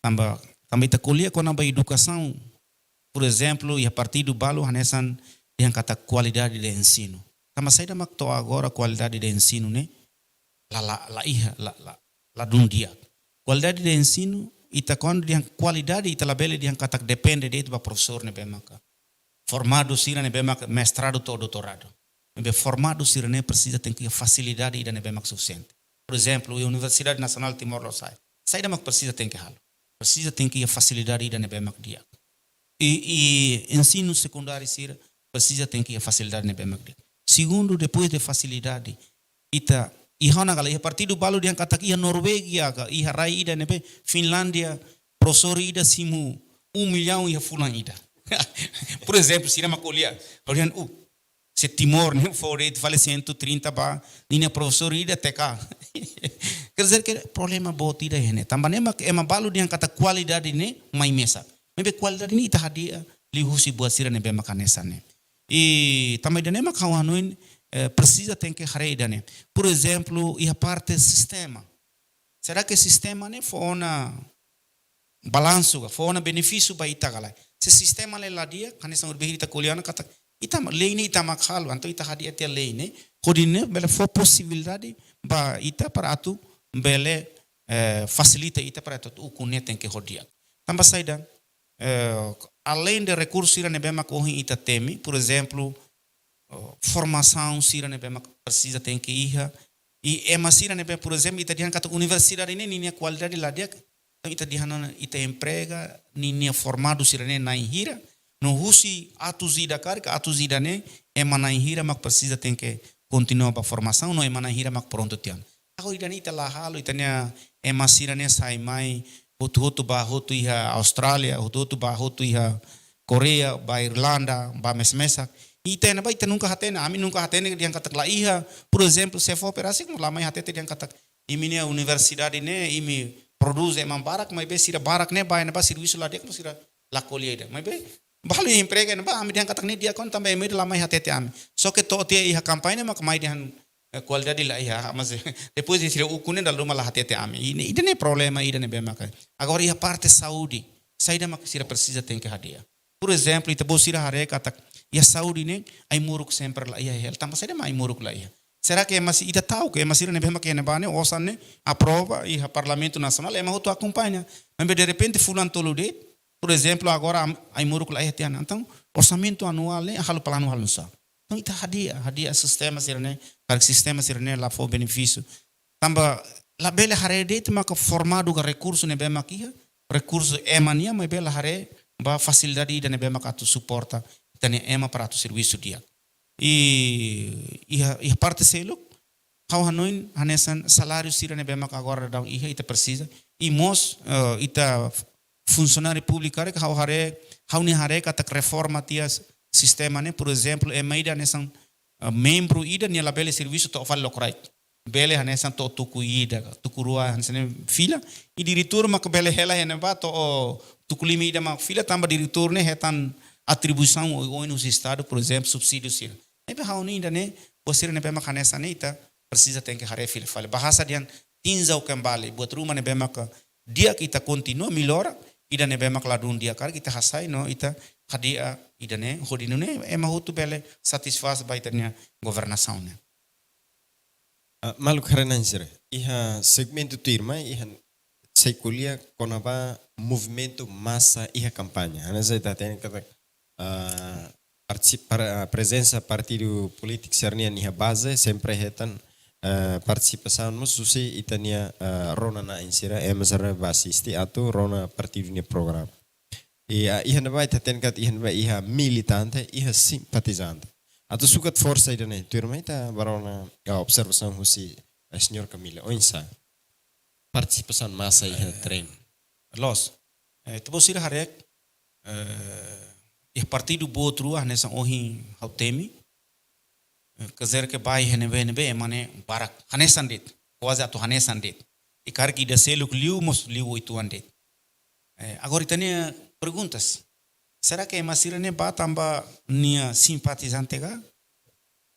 Tanba, tanba ita ko'alia kona-ba edukasaun, por ezemplu, iha partidu balu hanesan dehan katak kualidade de ensinu. Tanba saida mak to'o agora kualidade de ensinu ne'e la, la, la iha, la, la, ladún di'ak. Kualidade de ensinu, ita kuandu dehan kualidade, ita labele dehan katak depende de'it ba profesór ne'ebé maka formadu sira ne'ebé mak mestradu to'o doutoradu. Ne'ebé formadu sira-ne'e presiza tenke iha fasilidade ida ne'ebé mak sufisiente. Por ezemplu, iha Universidade Nasionál Timor Lorosa'e. Saida mak presiza tenke halo. Presiza tenke iha fasilidade ida ne'ebé mak di'ak. I, i ensinu sekundáriu sira, presiza tenke iha fasilidade ne'ebé mak di'ak. Segundu, depois de fasilidade, ita, iha ona ka lae, iha partidu balu dehan katak iha Norvégia ka, iha rai ida ne'ebé, Finlándia, profesór ida simu um milhão iha fulan ida. Por ezemplu, sira mak ko'alia, ko'alia, uh, se Timor ne'e fó de'it fali cento e trinta ba ninia profesór ida T K. Quer dizer que problema boot ida iha ne'e. Tanba ne'e mak ema balu dehan katak kualidade ne'e mai mesak. Maibé kualidade ne'e ita hadi'a liuhusi buat sira ne'ebé mak hanesan ne'e. I tanba ida-ne'e mak ha'u hanoin, eh, presiza tenke haree ida-ne'e. Por ezemplu, iha parte sistema. Será que sistema ne'e fó ona balansu ka, fó ona benefísiu ba ita ka lae? Se sistema ne'e la di'ak, hanesan ohin ita ko'alia ona katak, ita mak, lei ne'e ita mak halo, entaun ita hadi'a tiha lei ne'e, hodi nune'e bele fó posibilidade ba ita para atu bele, eh, fasilita ita para atu ukun ne'e tenke ho di'ak. Tanba saida, eh, além de rekursu sira ne'ebé mak ohin ita temi, por ezemplu, oh, formasaun sira ne'ebé mak presiza tenke iha. I ema sira ne'ebé, por ezemplu, ita dehan katak universidade ne'e ninia kualidade la di'ak. Entaun ita dehan ona ita emprega ninia formadu sira ne'e na'in hira. No husi atus ida karik, atus ida ne'e, ema na'in hira mak presiza tenke kontinua ba formasaun, no ema na'in hira mak prontu tiha ona. Agora ida-ne'e ita la halo, ita-nia ema sira ne'e sai mai, hotu-hotu bá hotu iha Austrália, hotu-hotu bá hotu iha Koreia, bá Irlanda, bá mes-mesak. Ita ne'ebá ita nunka hatene, ami nunka hatene dehan katak la iha, por ezemplu, se fó operasi, la mai hatete dehan katak, imi-nia universidade ne'e, imi prodús ema barak, maibé sira barak ne'e, bá ne'ebá servisu la di'ak, sira la ko'alia ida. Maibé, balu emprega ne'ebá, ami dehan katak ne'e di'ak ona tanba imi la mai hatete ami. Só ke to'o tiha iha kampaña mak mai dehan, eh, kualidade la iha, mas depois de sira ukun ne'e dala ruma la hatete ami. I ne'e, ida-ne'e problema ida ne'ebé maka. Agora iha parte saúde, saida mak sira presiza tenke hadi'a. Por ezemplu, ita-boot sira haree katak, iha saúde ne'e, ai-moruk sempre la iha hela. Tanba saida mak ai-moruk la iha? Será que ema sira, ita ta'uk, ema sira ne'ebé mak iha ne'ebá ne'e, osan ne'e aprova iha Parlamentu Nasionál, ema hotu akompaña. Maibé derrepente fulan tolu de'it, por ezemplu, agora am-, ai-moruk la iha tiha ona. Entaun, orsamentu anuál ne'e halo planu halo nusá? Entaun ita hadi'a, hadi'a sistema sira-ne'e, karik sistema sira-ne'e la fó benefísiu. Tanba labele haree de'it maka formadu ka rekursu ne'ebé mak iha, rekursu ema nian, maibé la haree ba fasilidade ida ne'ebé mak atu suporta ita-nia ema para atu servisu di'ak. I iha, iha parte seluk, ha'u hanoin hanesan saláriu sira ne'ebé mak agora daudaun iha ita presiza. I mós, eh, ita funsionáriu públiku karik ha'u haree, ha'u-nia haree katak reforma tiha sistema ne'e, por ezemplu, ema ida hanesan, eh, membru ida nia labele servisu to'o fali lokraik. Bele hanesan to'o tuku ida, tuku rua hanesan ne'e fila. I diretór mak bele hela iha ne'ebá to'o tuku lima ida mak fila tanba diretór ne'e hetan atribuisaun oioin husi Estadu, por ezemplu, subsídiu sira. Ne'ebé ha'u hanoin ida-ne'e, buat sira ne'ebé mak hanesan ne'e ita presiza tenke haree fila fali. Bahasa dehan tinjau kembali, buat ruma ne'ebé maka di'ak ita kontinua mellora, ida ne'ebé mak ladún di'ak karik ita hasai no ita hadi'a ida-ne'e, hodi nune'e ema hotu bele satisfás ba ita-nia governasaun ne'e. Ah, maluk haree-na'in sira, iha segmentu tuirmai, iha sei ko'alia kona-ba movimentu masa iha kampaña. Hanesan ita hatene katak, ah, partisi-, para, prezensa partidu polítiku sira-nian iha baze sempre hetan, ah, partisipasaun mós husi ita-nia, ah, rona-na'in sira, ema sira bá asiste atu rona partidu nia programa. I, ah, iha ne'ebá ita hatene katak iha ne'ebá iha militante, iha simpatizante. Atu sukat forsa ida-ne'e, tuirmai ita bá rona, ah, observasaun husi, ah, señór Camilo, oinsá partisipasaun masa iha, eh, treinu. Loos, eh, ita-boot sira haree, eh, iha partidu boot rua hanesan ohin ha'u temi, eh, quer dizer que bá iha ne'ebé-ne'ebé ema ne'e barak, hanesan de'it, kuaze atu hanesan de'it. I karik ida seluk liu mós liu uitoan de'it. Eh, agora ita-nia perguntas. Será que ema sira-ne'e bá tanba nia simpatizante ka?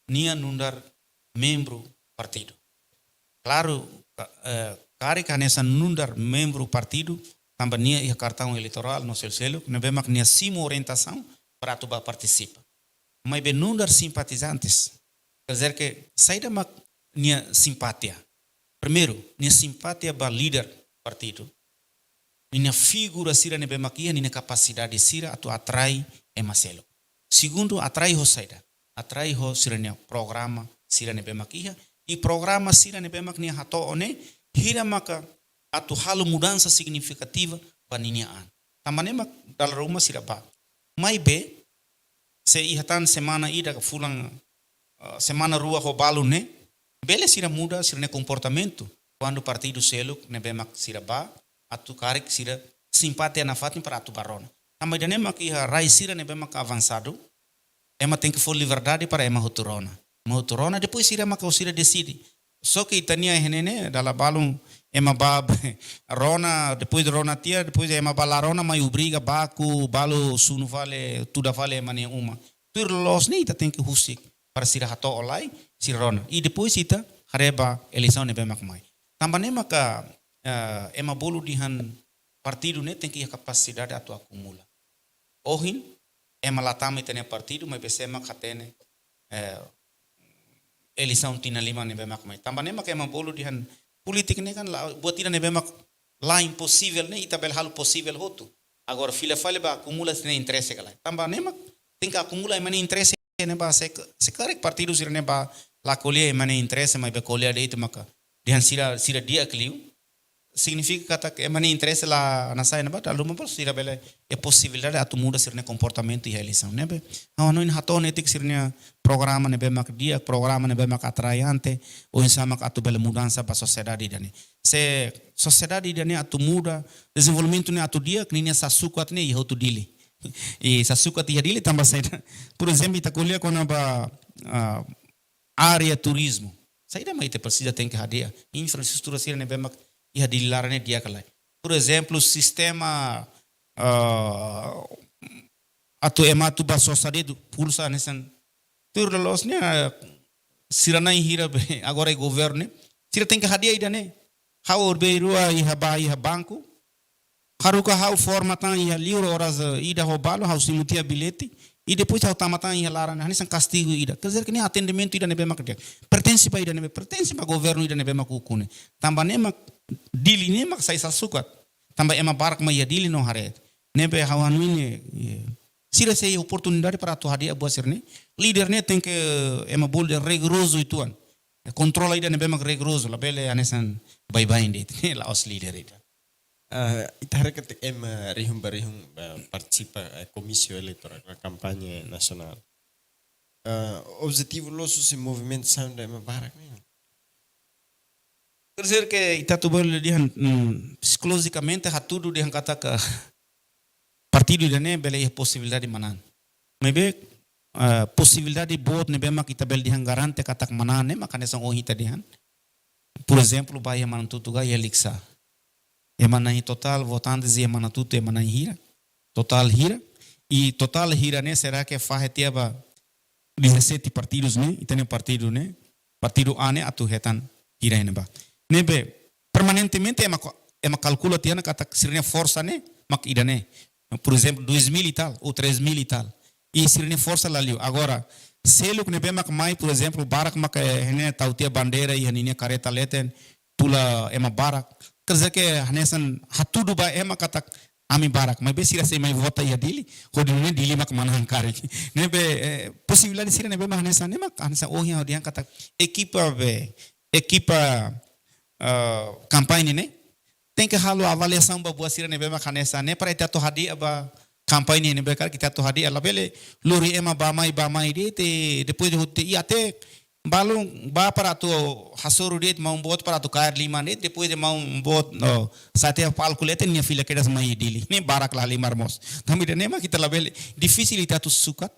Nia nu'udar membru partidu. Klaru, ka-, eh, karik hanesan nu'udar membru partidu, tanba nia iha kartaun eleitorál no selu-seluk, ne'ebé mak nia simu orientasaun para atu bá partisipa. Maibé nu'udar simpatizantes, quer dizer que saida mak nia simpatia? Primeiru, nia simpatia ba líder partidu. Ninia figura sira ne'ebé mak iha, ninia kapasidade sira atu atrai ema seluk. Segundu, atrai ho saida? Atrai ho sira-nia programa sira ne'ebé mak iha. I programa sira ne'ebé mak nia hato'o ne'e, hira maka atu halo mudansa signifikativa ba ninia an. Tanba ne'e mak dala ruma sira bá. Maibé, se iha tan semana ida ka fulan, ah, semana rua ho balun ne'e, bele sira muda sira-nia komportamentu. Kuandu partidu seluk ne'ebé mak sira bá, atu karik sira simpati nafatin para atu bá rona. Tanba ida-ne'e mak iha rai sira ne'ebé mak avansadu, ema tenke fó liberdade para ema hotu rona. Ema hotu rona, depois sira mak sira deside. Só ke ita-nia iha ne'e ne'e, dala balun ema bá rona, depois rona tiha, depois ema bá la rona, mai obriga baku, balu sunu fali, tuda fali ema nia uma. Tuir loloos ne'e ita tenke husik para sira hato'o lai, sira rona. I depois ita haree ba eleisaun ne'ebé mak mai. Tanba ne'e maka, eh, ema bolu dehan partidu ne'e tenke iha kapasidade atu akumula. Ohin, ema la tama ita-nia partidu, maibé sé mak hatene, eh, eleisaun tinan lima ne'ebé mak mai. Tanba ne'e mak ema bolu dehan polítika ne'e kan la, buat ida ne'ebé mak la imposivel ne'e, ita bele halo posivel hotu. Agora fila fali ba akumula sira-nia interese ka lae. Tanba ne'e mak tenke akumula ema nia interese ne'ebá se, se karik partidu sira ne'ebá la ko'alia ema nia interese maibé ko'alia de'it maka dehan sira, sira di'ak liu. Signifika katak ema nia interese la, la sai ne'ebá, dala ruma bolu sira bele iha posibilidade atu muda sira-nia komportamentu iha eleisaun ne'ebé. Ha'u hanoin hato'o netik sira-nia programa ne'ebé mak di'ak, programa ne'ebé mak atraente, oinsá mak atu bele mudansa ba sosiedade ida-ne'e. Se sosiedade ida-ne'e atu muda, dezenvolvimentu ne'e atu di'ak, ninia sasukat ne'e iha hotu Dili. I sasukat iha Dili tanba saida. Por ezemplu, ita ko'alia kona-ba, ah, área turizmu. Saida mak ita presiza tenke hadi'a. Infraestrutura sira ne'ebé mak iha Dili laran ne'e di'ak ka lae. Por ezemplu, sistema, ah, atu ema atu bá sosa de'it, pulsa hanesan. Tuir loloos ne'e, ah, sira na'in hira be, agora iha governu ne'e. Sira tenke hadi'a ida-ne'e. Ha'u be rua iha bá iha banku. Haruka ha'u forma tan iha liur oras, eh, ida ho balu, ha'u simu tiha bilhete. I depois ha'u tama tan iha laran, hanesan kastigu ida. Quer dizer que ne'e atendimentu ida ne'ebé mak di'ak. Pertense ba ida ne'ebé, pertense ba governu ida ne'ebé mak ukun ne'e. Tanba ne'e mak Dili ne'e mak sai sasukat. Tanba ema barak mai iha Dili no haree. Ne'ebé ha'u hanoin ne'e, eh, sira sei oportunidade para atu hadi'a buat sira-ne'e. Líder ne'e tenke, eh, ema bolu dehan rigorozu uitoan. Kontrola ida ne'ebé mak rigorozu, labele hanesan baibain de'it. La'ós líder ida. Ah, ita haree katak ema rihun ba rihun, ah, partisipa, eh, komísiu eleitorál, kampaña nasionál. Ah, objetivu loos husi movimentasaun ida ema barak ne'e? Terseiro ke ita atu bolu dehan, mm, psikolojikamente hatudu dehan katak partidu ida-ne'e bele iha posibilidade manán. Maibé, ah, posibilidade boot ne'ebé mak ita bele dehan garante katak manán ne'e mak hanesan ohin ita dehan. Por ezemplu, ba iha Manatutu ka iha Likisá. Ema na'in totál votantes iha Manatutu ema na'in hira. Totál hira. I totál hira ne'e será ke fahe tiha ba dezassete partidus ne'e, ita-nia partidu ne'e, partidu A ne'e atu hetan hira iha ne'ebá. Ne'ebé, permanentemente ema ko-, ema kalkula tiha ona katak sira-nia forsa ne'e mak ida-ne'e. Por ezemplu, dois mil e tal, ou três mil e tal. I sira-nia forsa la liu. Agora, seluk ne'ebé mak mai, por ezemplu, barak mak, eh, ne'e tau tiha bandeira iha ninia kareta leten, tula ema barak. Quer dizer que hanesan hatudu ba ema katak ami barak. Maibé sira sei mai vota iha Dili, hodi nune'e Dili mak manán karik. Ne'ebé, eh, posibilidade sira ne'ebé mak hanesan, ne'e mak hanesan ohin ha'u dehan katak ekipa be, ekipa, ah, kampaña ne'e tenke halo avaliasaun ba buat sira ne'ebé mak hanesan ne'e para ita atu hadi'a ba kampaña ne'ebé karik ita atu hadi'a, labele lori ema bá mai, bá mai de'it, depois de hotu i até balun bá para atu hasoru de'it maun boot para atu kaer liman de'it, depois de maun boot, no, sa'e tiha palku leten nia fila kedas mai Dili. Ne'e barak la halimar mós. Tanba ida-ne'e mak ita labele, difisil ita atu sukat.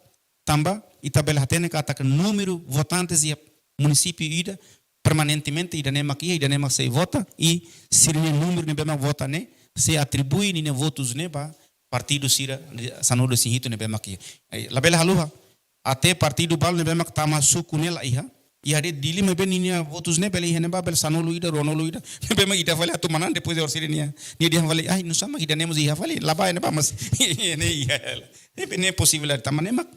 Tanba ita bele hatene katak númeru votantes iha munisípiu ida permanentemente ida-ne'e mak iha, ida-ne'e mak sei vota, i sira-nia númeru ne'ebé mak vota ne'e sei atribui ninia votus ne'e ba partidu sira sanulu-resin-hitu ne'ebé mak iha. Eh, labele haluha. Até partidu balu ne'ebé mak tama suku ne'e la iha. Iha de'it Dili maibé ninia votus ne'e bele iha ne'ebá bele sanulu ida, ruanulu ida. Ne'ebé mak ida fali atu manán depois de orsida nia. Nia dehan fali, ai, nusá mak ida-ne'e mós iha fali, la bá ne'ebá mas. Ne'e iha. Ne'ebé ne'e posibilidade tanba ne'e mak,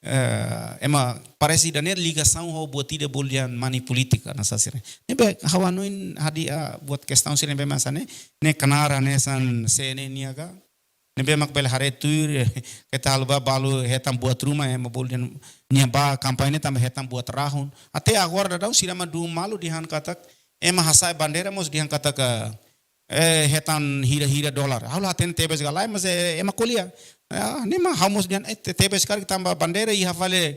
eh, ema parese ida-ne'e ligasaun ho buat ida bolu dehan money polítika hanesan sira. Ne'ebé ha'u hanoin hadi'a buat kestaun sira ne'ebé mak hanesan ne'e, ne'e knaar hanesan C N N nian ka. Ne'ebé mak bele haree tuir, eh, keta haluha ba balu hetan buat ruma, eh, ema bolu dehan nia bá kampaña ne'e tanba hetan buat rahun. Até agora daudaun sira mak duun malu dehan katak, ema hasa'e bandeira mós dehan katak, eh, hetan hira-hira dolar. Ha'u la hatene tebes ka lae, mas, eh, ema ko'alia. Ya, ne'e mak ha'u mós dehan, eh, te-, tebes karik tanba bandeira iha fali,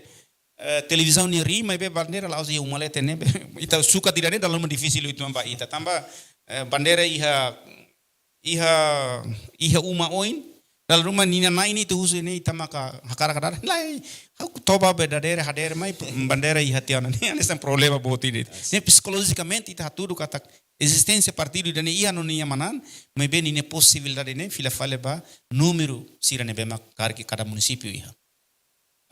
eh, televizaun nia ri, maibé bandeira la'ós iha uma leten ne'ebé. Ita suka tidak ne'e dala ruma difisil uitoan ba ita. Tanba, eh, bandeira iha, iha, iha uma oin, dala ruma ninia na'in ne'e ita husu ne'e ita maka hakarak dada. Lae, ha'u toba be dadeer hadeer mai bandeira iha tiha ona. Ne'e hanesan problema boot ida. Ne'e psikolojikamente ita hatudu katak ezisténsia partidu ida-ne'e iha no nia manán, maibé ninia posibilidade ne'e fila fali ba númeru sira ne'ebé mak karik kada munisípiu iha.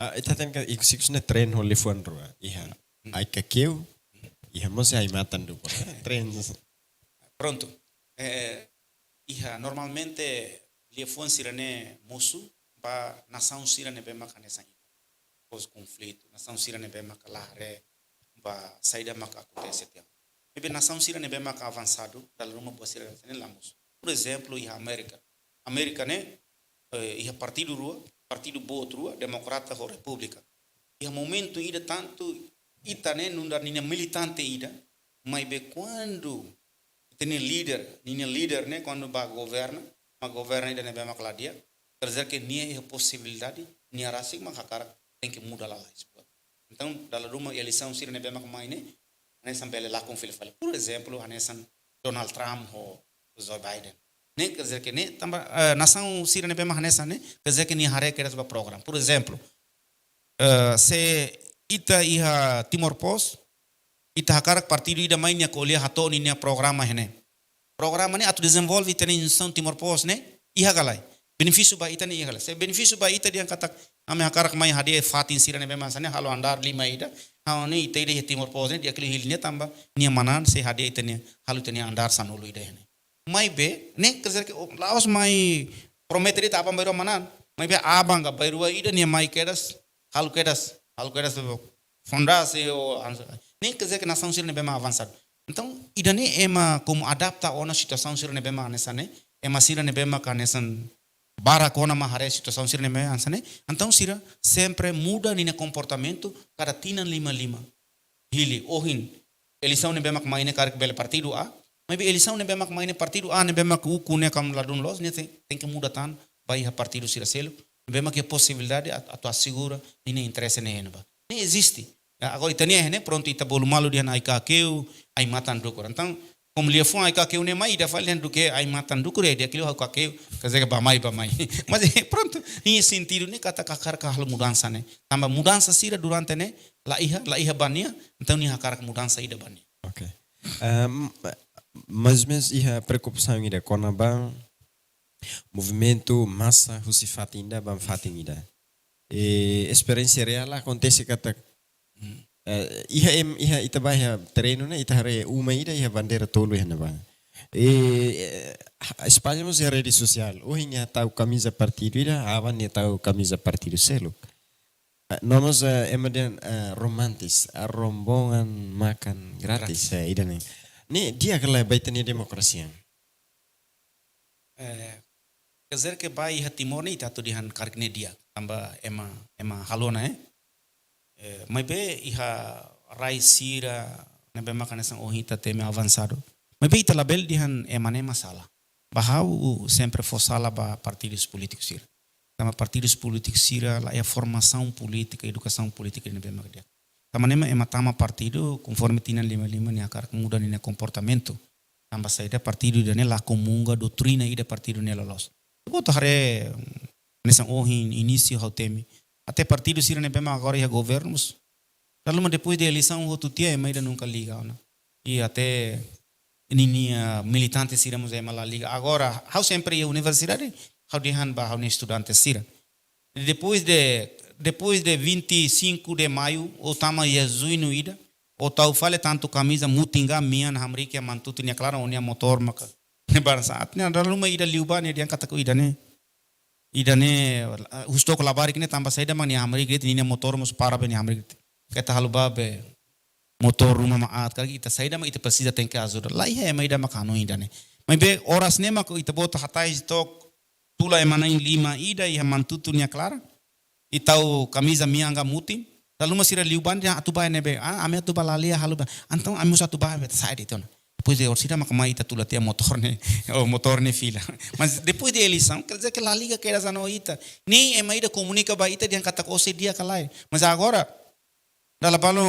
Ah, ita hatene katak ikus-ikus ne'e trein ho liafuan rua. Iha Ai-Kakeu, iha mós Ai-Matan Dukur. Trein. Prontu. Eh, iha normalmente liafuan sira-ne'e mosu ba nasaun sira ne'ebé mak hanesan ita. Pós konflitu, nasaun sira ne'ebé mak la haree ba saida mak akontese tiha ona. Maibé nasaun sira ne'ebé mak avansadu, dala ruma buat sira hanesan ne'e la mosu. Por ezemplu, iha Amérika. Amérika ne'e, eh, iha partidu rua, partidu boot rua, Demokrata ho Repúblika. Iha momentu ida tantu ita ne'e nu'udar ninia militante ida, maibé kuandu ita-nia líder, ninia líder ne'e kuandu bá governa, mak governa ida ne'ebé mak la di'ak, quer dizer que nia iha posibilidade, nia rasik mak hakarak tenke muda lalais buat. Entaun, dala ruma eleisaun sira ne'ebé mak mai ne'e, hanesan bele lakon fila fali. Por ezemplu, hanesan Donald Trump ho Joe Biden. Ne'e quer dizer que ne'e tanba, eh, nasaun sira ne'ebé mak hanesan ne'e, quer dizer que nia haree kedas ba programa. Por ezemplu, eh, se ita iha Timor Post, ita hakarak partidu ida mai nia ko'alia hato'o ninia programa iha ne'e. Programa ne'e atu dezenvolve ita-nia instituisaun Timor Post ne'e iha ka lae. Benefísiu ba ita ne'e iha ka lae. Se benefísiu ba ita dehan katak ami hakarak mai hadi'a fatin sira ne'ebé mak hanesan ne'e halo andár lima ida. Ha'u ne'e ita ida iha Timor Post ne'e di'ak liu hili nia tanba nia manán sei hadi'a ita-nia halo ita-nia andár sanulu ida iha ne'e. Maibé, ne'e quer dizer que, oh, la'ós mai promete de'it aban-bainrua manán. Maibé aban ka bainrua ida nia mai kedas, halo kedas, halo kedas fondasi ou, ne'e quer dizer que nasaun sira ne'ebé mak avansadu. Entaun, ida-ne'e ema komu adapta ona situasaun sira ne'ebé mak hanesan ne'e, ema sira ne'ebé mak hanesan barak ona mak haree situasaun sira ne'ebé mak hanesan ne'e. Entaun, sira sempre muda ninia komportamentu kada tinan lima lima. Hili, ohin, eleisaun ne'ebé mak mai ne'e karik bele partidu A, maibé eleisaun ne'ebé mak mai ne'e partidu A ne'ebé mak ukun ne'e kam ladún loos, ne'e te-, tenke muda tan ba iha partidu sira seluk ne'ebé mak iha posibilidade at-, atu asegura ninia interese ne'e iha ne'ebá. Ne'e eziste. Ya, agora ita-nia iha ne'e prontu ita bolu malu dehan Ai-Kakeu, Ai-Matan Dukur. Entaun, komu liafuan Ai-Kakeu ne'e mai ida fali dehan duké Ai-Matan Dukur, ya, di'ak liu ha'u Kakeu, quer dizer que bá mai, bá mai. Mas, eh, prontu, ninia sentidu ne'e katak hakarak halo mudansa ne'e. Tanba mudansa sira durante ne'e la iha, la iha ba nia, entaun nia hakarak mudansa ida ba nia. Ok. Ehm, mais ou menos iha preokupasaun ida kona-ba movimentu masa husi fatin ida ba fatin ida. E esperiénsia reál akontese katak, eh, iha em, iha ita bá iha terrenu ne'e, ita haree uma ida iha bandeira tolu iha ne'ebá. E, eh, espalla mós iha rede sosiál. Ohin nia tau kamiza partidu ida, aban nia tau kamiza partidu seluk. Eh, no mós, eh, ema dehan, eh, romantis, eh, rombongan makan gratis, eh, ida-ne'e. Ne'e di'ak ka lae ba ita-nia demokrasia? Eh, quer dizer que ba iha Timor ne'e ita atu dehan karik ne'e di'ak, tanba ema, ema halo ona, eh. Eh, maibé iha rai sira ne'ebé mak hanesan ohin ita temi avansadu. Maibé ita labele dehan ema ne'e mak sala. Ba ha'u sempre fó sala ba partidus polítikus sira. Tanba partidus polítikus sira la iha formasaun polítika, edukasaun polítika ne'ebé mak di'ak. Tanba ne'e mak ema tama partidu, konforme tinan lima lima nia hakarak muda ninia komportamentu. Tanba saida partidu ida-ne'e la komunga doutrina ida partidu ne'e loloos. Ita-boot haree, hanesan ohin inísiu ha'u temi. Até partidu sira ne'ebé mak agora iha governu mós. Dala ruma depois de eleisaun hotu tiha ema ida nunka liga ona. I até ninia militante sira mós ema la liga. Agora, ha'u sempre iha universidade, ha'u dehan ba ha'u-nia estudante sira. Depois de, depois de vinte e cinco de maio, ou tama iha juñu ida, ou tau fali tantu kamiza mutin ka mean hamriik iha Manatutu nia klaran, ou nia motór maka. Ne'e barak saat ne'e, dala ruma ida liubá ne'e dehan katak ida-ne'e. Ida-ne'e, eh, husi tok labarik ne'e tanba saida mak nia hamriik de'it, ninia motór mós para be nia hamriik de'it. Keta halo ba be motór ruma mak aat, karik ita saida mak ita presiza tenke ajuda. La iha ema ida mak hanoin ida-ne'e. Maibé oras ne'e mak ita-boot hatais tok tula ema na'in lima ida iha Manatutu nia klaran. I tau kamiza mean ka mutin. Dala ruma sira liubá dehan atu bá ne'ebé. Ah, ami atu bá lalehan halo bá. Entaun ami mós atu bá be saida de'it ona. Depois de orsida maka mai ita tula tiha motór ne'e, o motór ne'e fila. Mas depois de eleisaun, quer dizer que la liga kedas ho ita. Nein ema ida komunika ba ita dehan katak ó sei di'ak ka lae. Mas agora, dala balu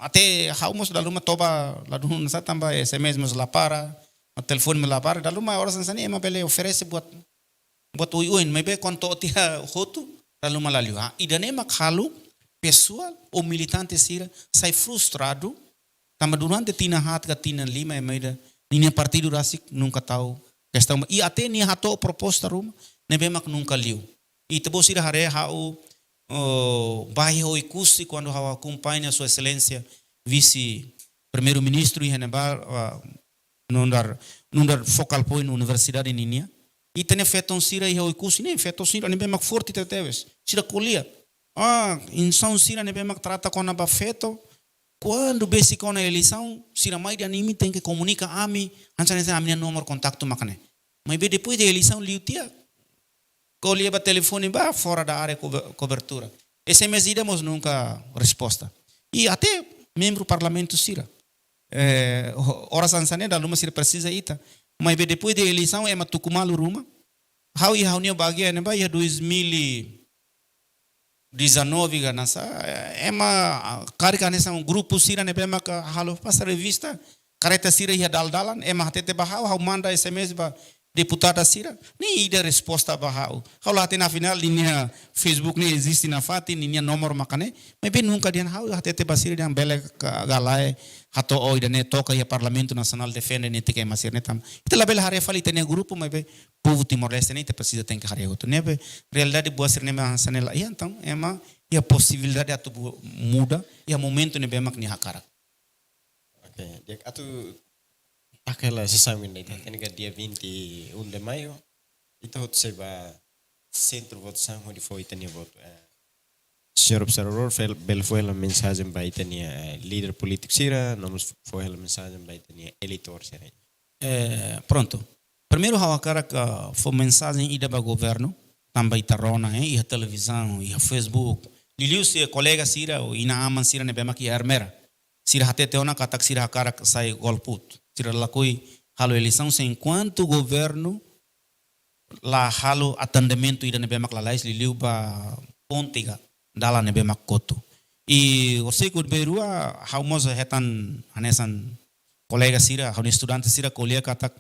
até ha'u mós dala ruma toba la dún sa tanba S M S mós la para, telefone mós la para, dala ruma oras hanesan ne'e ema bele oferese buat, buat oioin, maibé kuandu to'o tiha hotu, dala ruma la liu. Ah, ida-ne'e mak halo pesoál ou militante sira sai frustradu, tanba durante tinan haat ka tinan lima ema ida ninia partidu rasik nunka tau kestaun. I até nia hato'o proposta ruma, ne'ebé mak nunka liu. I ita-boot sira haree ha'u, oh, bá iha Oekusi kuandu ha'u akompaña Sua Exelénsia Vise Primeiru-Ministru iha ne'ebá, ah, nu'udar, nu'udar focal point universidade ninian. Ita-nia feton sira iha Oekusi ne'e, feton sira ne'ebé mak forte tebetebes. Sira ko'alia. Ah, instituisaun sira ne'ebé mak trata kona-ba feto. Kuandu besik ona eleisaun, sira mai dehan imi tenke komunika ami, hanesan ne'e ami-nia nomor kontaktu mak ne'e. Maibé depois de eleisaun liu tiha, ko'alia ba telefone ba fora da área kobe-, kobertura. S M S ida mós nunka resposta. I até membru parlamentu sira. Eh, ho-, oras hanesan ne'e dala ruma sira presiza ita. Maibé depois de eleisaun ema tuku malu ruma. Ha'u iha ha'u-nia bagian ne'ebá iha dois mil e dezanove ka nasa, eh, ema, ah, karik hanesan grupu sira ne'ebé maka halo pasa revista, kareta sira iha dal-dalan, ema hatete ba ha'u, ha'u manda S M S ba deputada sira, nein ida resposta ba ha'u. Ha'u la hatene afinál ninia Facebook ne'e eziste nafatin, ninia nomor maka ne'e, maibé nunka dehan ha'u hatete ba sira dehan bele ka, ka lae, hato'o ida-ne'e toka iha Parlamentu Nasionál defende netik ema sira-ne'e tanba. Ita labele haree fali ita-nia grupu, maibé povu Timor-Leste ne'e ita presiza tenke haree hotu. Ne'ebé realidade buat sira-ne'e mak hanesan ne'e la iha, entaun ema iha posibilidade atu bu-, muda iha momentu ne'ebé mak nia hakarak. Ok, di'ak, atu taka hela sessão ainda, ita hatene katak dia vinte e um de maio, ita hotu sei ba sentru votasaun hodi fó ita-nia votu. Eh, señór observadór, fel-, bele fó hela mensajen ba ita-nia, eh, líder polítiku sira, no mós fó hela mensajen ba ita-nia eleitór sira. Eh, prontu. Primeiru, ha'u hakarak, ah, fó mensajen ida ba governu, tanba ita rona, eh, iha televizaun, iha Facebook. Liuliu se kolega sira, ou inan-aman sira ne'ebé mak iha Ermera. Sira hatete ona katak sira hakarak sai golput. Sira lakohi halo eleisaun se enkuantu governu la halo atendimentu ida ne'ebé mak lalais liuliu ba ponte ka dalan ne'ebé mak kotu. I horiseik ne'ebé rua, ha'u mós hetan hanesan kolega sira, ha'u-nia estudante sira ko'alia katak,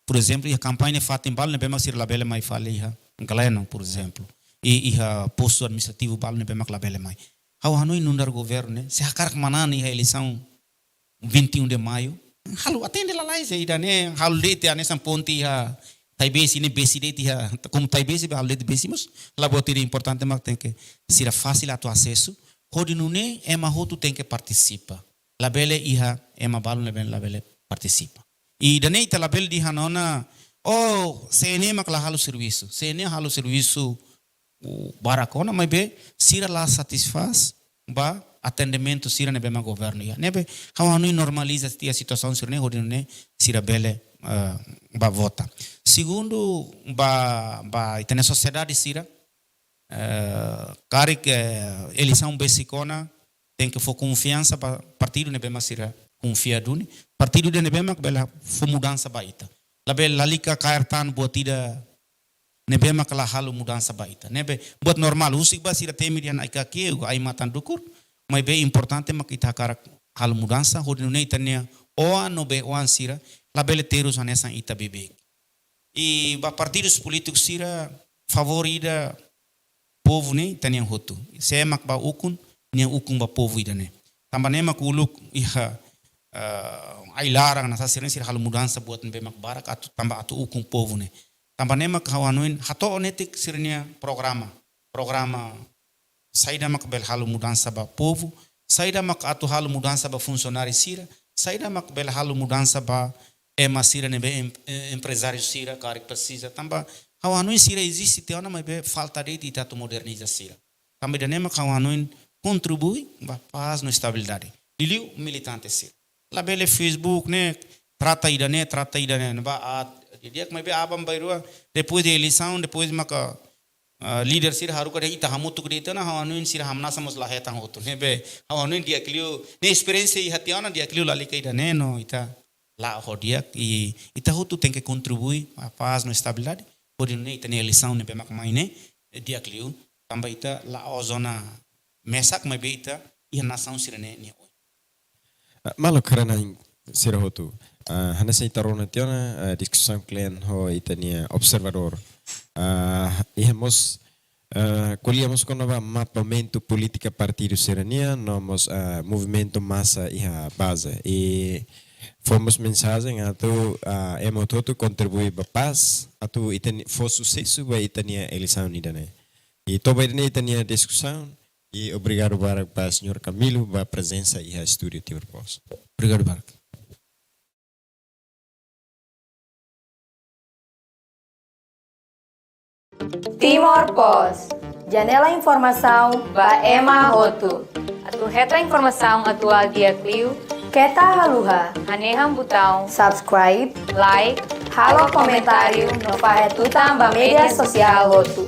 por ezemplu, iha kampaña fatin balu ne'ebé mak sira labele mai fali iha Glenelg, por ezemplu. I iha postu administrativu balu ne'ebé mak labele mai. Ha'u hanoin nu'udar governu ne'e, se hakarak manán iha eleisaun vinte e um de maio, halo atende lalais ida-ne'e, halo de'it hanesan ponte iha Taibesi ne'e, besi de'it iha, komu Taibesi, halo de'it besi mós, la buat ida, importante mak tenke sira fasil atu asesu, hodi nune'e ema hotu tenke partisipa. Labele iha ema balu ne'ebé labele partisipa. I ida-ne'e ita labele dehan ona, oh, C N E mak la halo servisu. C N E halo servisu, uh, barak ona, maibé sira la satisfás ba atendimentu sira ne'ebé mak governu iha. Ne'ebé ha'u hanoin normaliza tiha situasaun sira-ne'e hodi nune'e sira bele, eh, ba vota. Segundu, ba, ba ita-nia sosiedade sira, eh, karik, eh, eleisaun besik ona, tenke fó konfiansa ba partidu ne'ebé mak sira konfia duni. Partidu ida ne'ebé mak bele fó mudansa ba ita. Labele lalika kaer tan buat ida ne'ebé mak la halo mudansa ba ita. Ne'ebé buat normál, husik ba sira temi dehan ai-kakeiu, ai-matan dukur, maibé importante mak ita hakarak halo mudansa, hodi nune'e ita-nia oan no bei-oan sira labele terus hanesan ita beibeik. I ba partidus polítiku sira, favór ida povu ne'e ita-nian hotu. Sé mak ba ukun, nia ukun ba povu ida-ne'e. Tanba ne'e mak uluk iha, eh, ai-laran hanesan sira-ne'e sira halo mudansa buat ne'ebé mak barak atu, tanba atu ukun povu ne'e. Tanba ne'e mak ha'u hanoin hato'o netik sira-nia programa. Programa saida mak bele halo mudansa ba povu, saida mak atu halo mudansa ba funsionáriu sira, saida mak bele halo mudansa ba ema sira ne'ebé em-, eh, emprezáriu sira karik presiza. Tanba ha'u hanoin sira eziste tiha ona maibé falta de'it ita atu moderniza sira. Tanba ida-ne'e mak ha'u hanoin kontribui ba pás no estabilidade. Liuliu militante sira. Labele Facebook ne'e, trata ida-ne'e, trata ida-ne'e, ne'ebá, ah, di'ak maibé aban-bainrua, depois de eleisaun, depois maka, ah, líder sira haruka dehan ita hamutuk de'it ona, ha'u hanoin sira hamnasa mós la hetan hotu. Ne'ebé, ha'u hanoin di'ak liu, ne'e esperiénsia iha tiha ona, di'ak liu lalika ida-ne'e no ita la'o ho di'ak, i ita hotu tenke kontribui ba pás no estabilidade, hodi nune'e ita-nia eleisaun ne'ebé mak mai ne'e di'ak liu, tanba ita la'o zona mesak maibé ita iha nasaun sira-ne'e nia oin. Ah, maluk, karena sira hotu. Ah, hanesan ita rona tiha ona, ah, diskusaun kle'an ho ita-nia observadór. Ah, iha mós, ah, ko'alia mós kona-ba mapamentu polítika partidu sira-nian, no mós, ah, movimentu masa iha baze. I fó mós mensajen atu, ah, ema hotu kontribui ba pás, atu ita-nia, fó susesu ba ita-nia eleisaun ida-ne'e. I to'o ba ida-ne'e ita-nia diskusaun, i obrigadu barak ba señór Camilo ba prezensa iha estúdiu Timor Post. Obrigadu barak. Timor Post, janela informasaun ba ema hotu. Atu hetan informasaun atuál di'ak liu, keta haluha hanehan butaun subscribe, like, halo komentáriu no fahe tutan ba média sosiál hotu.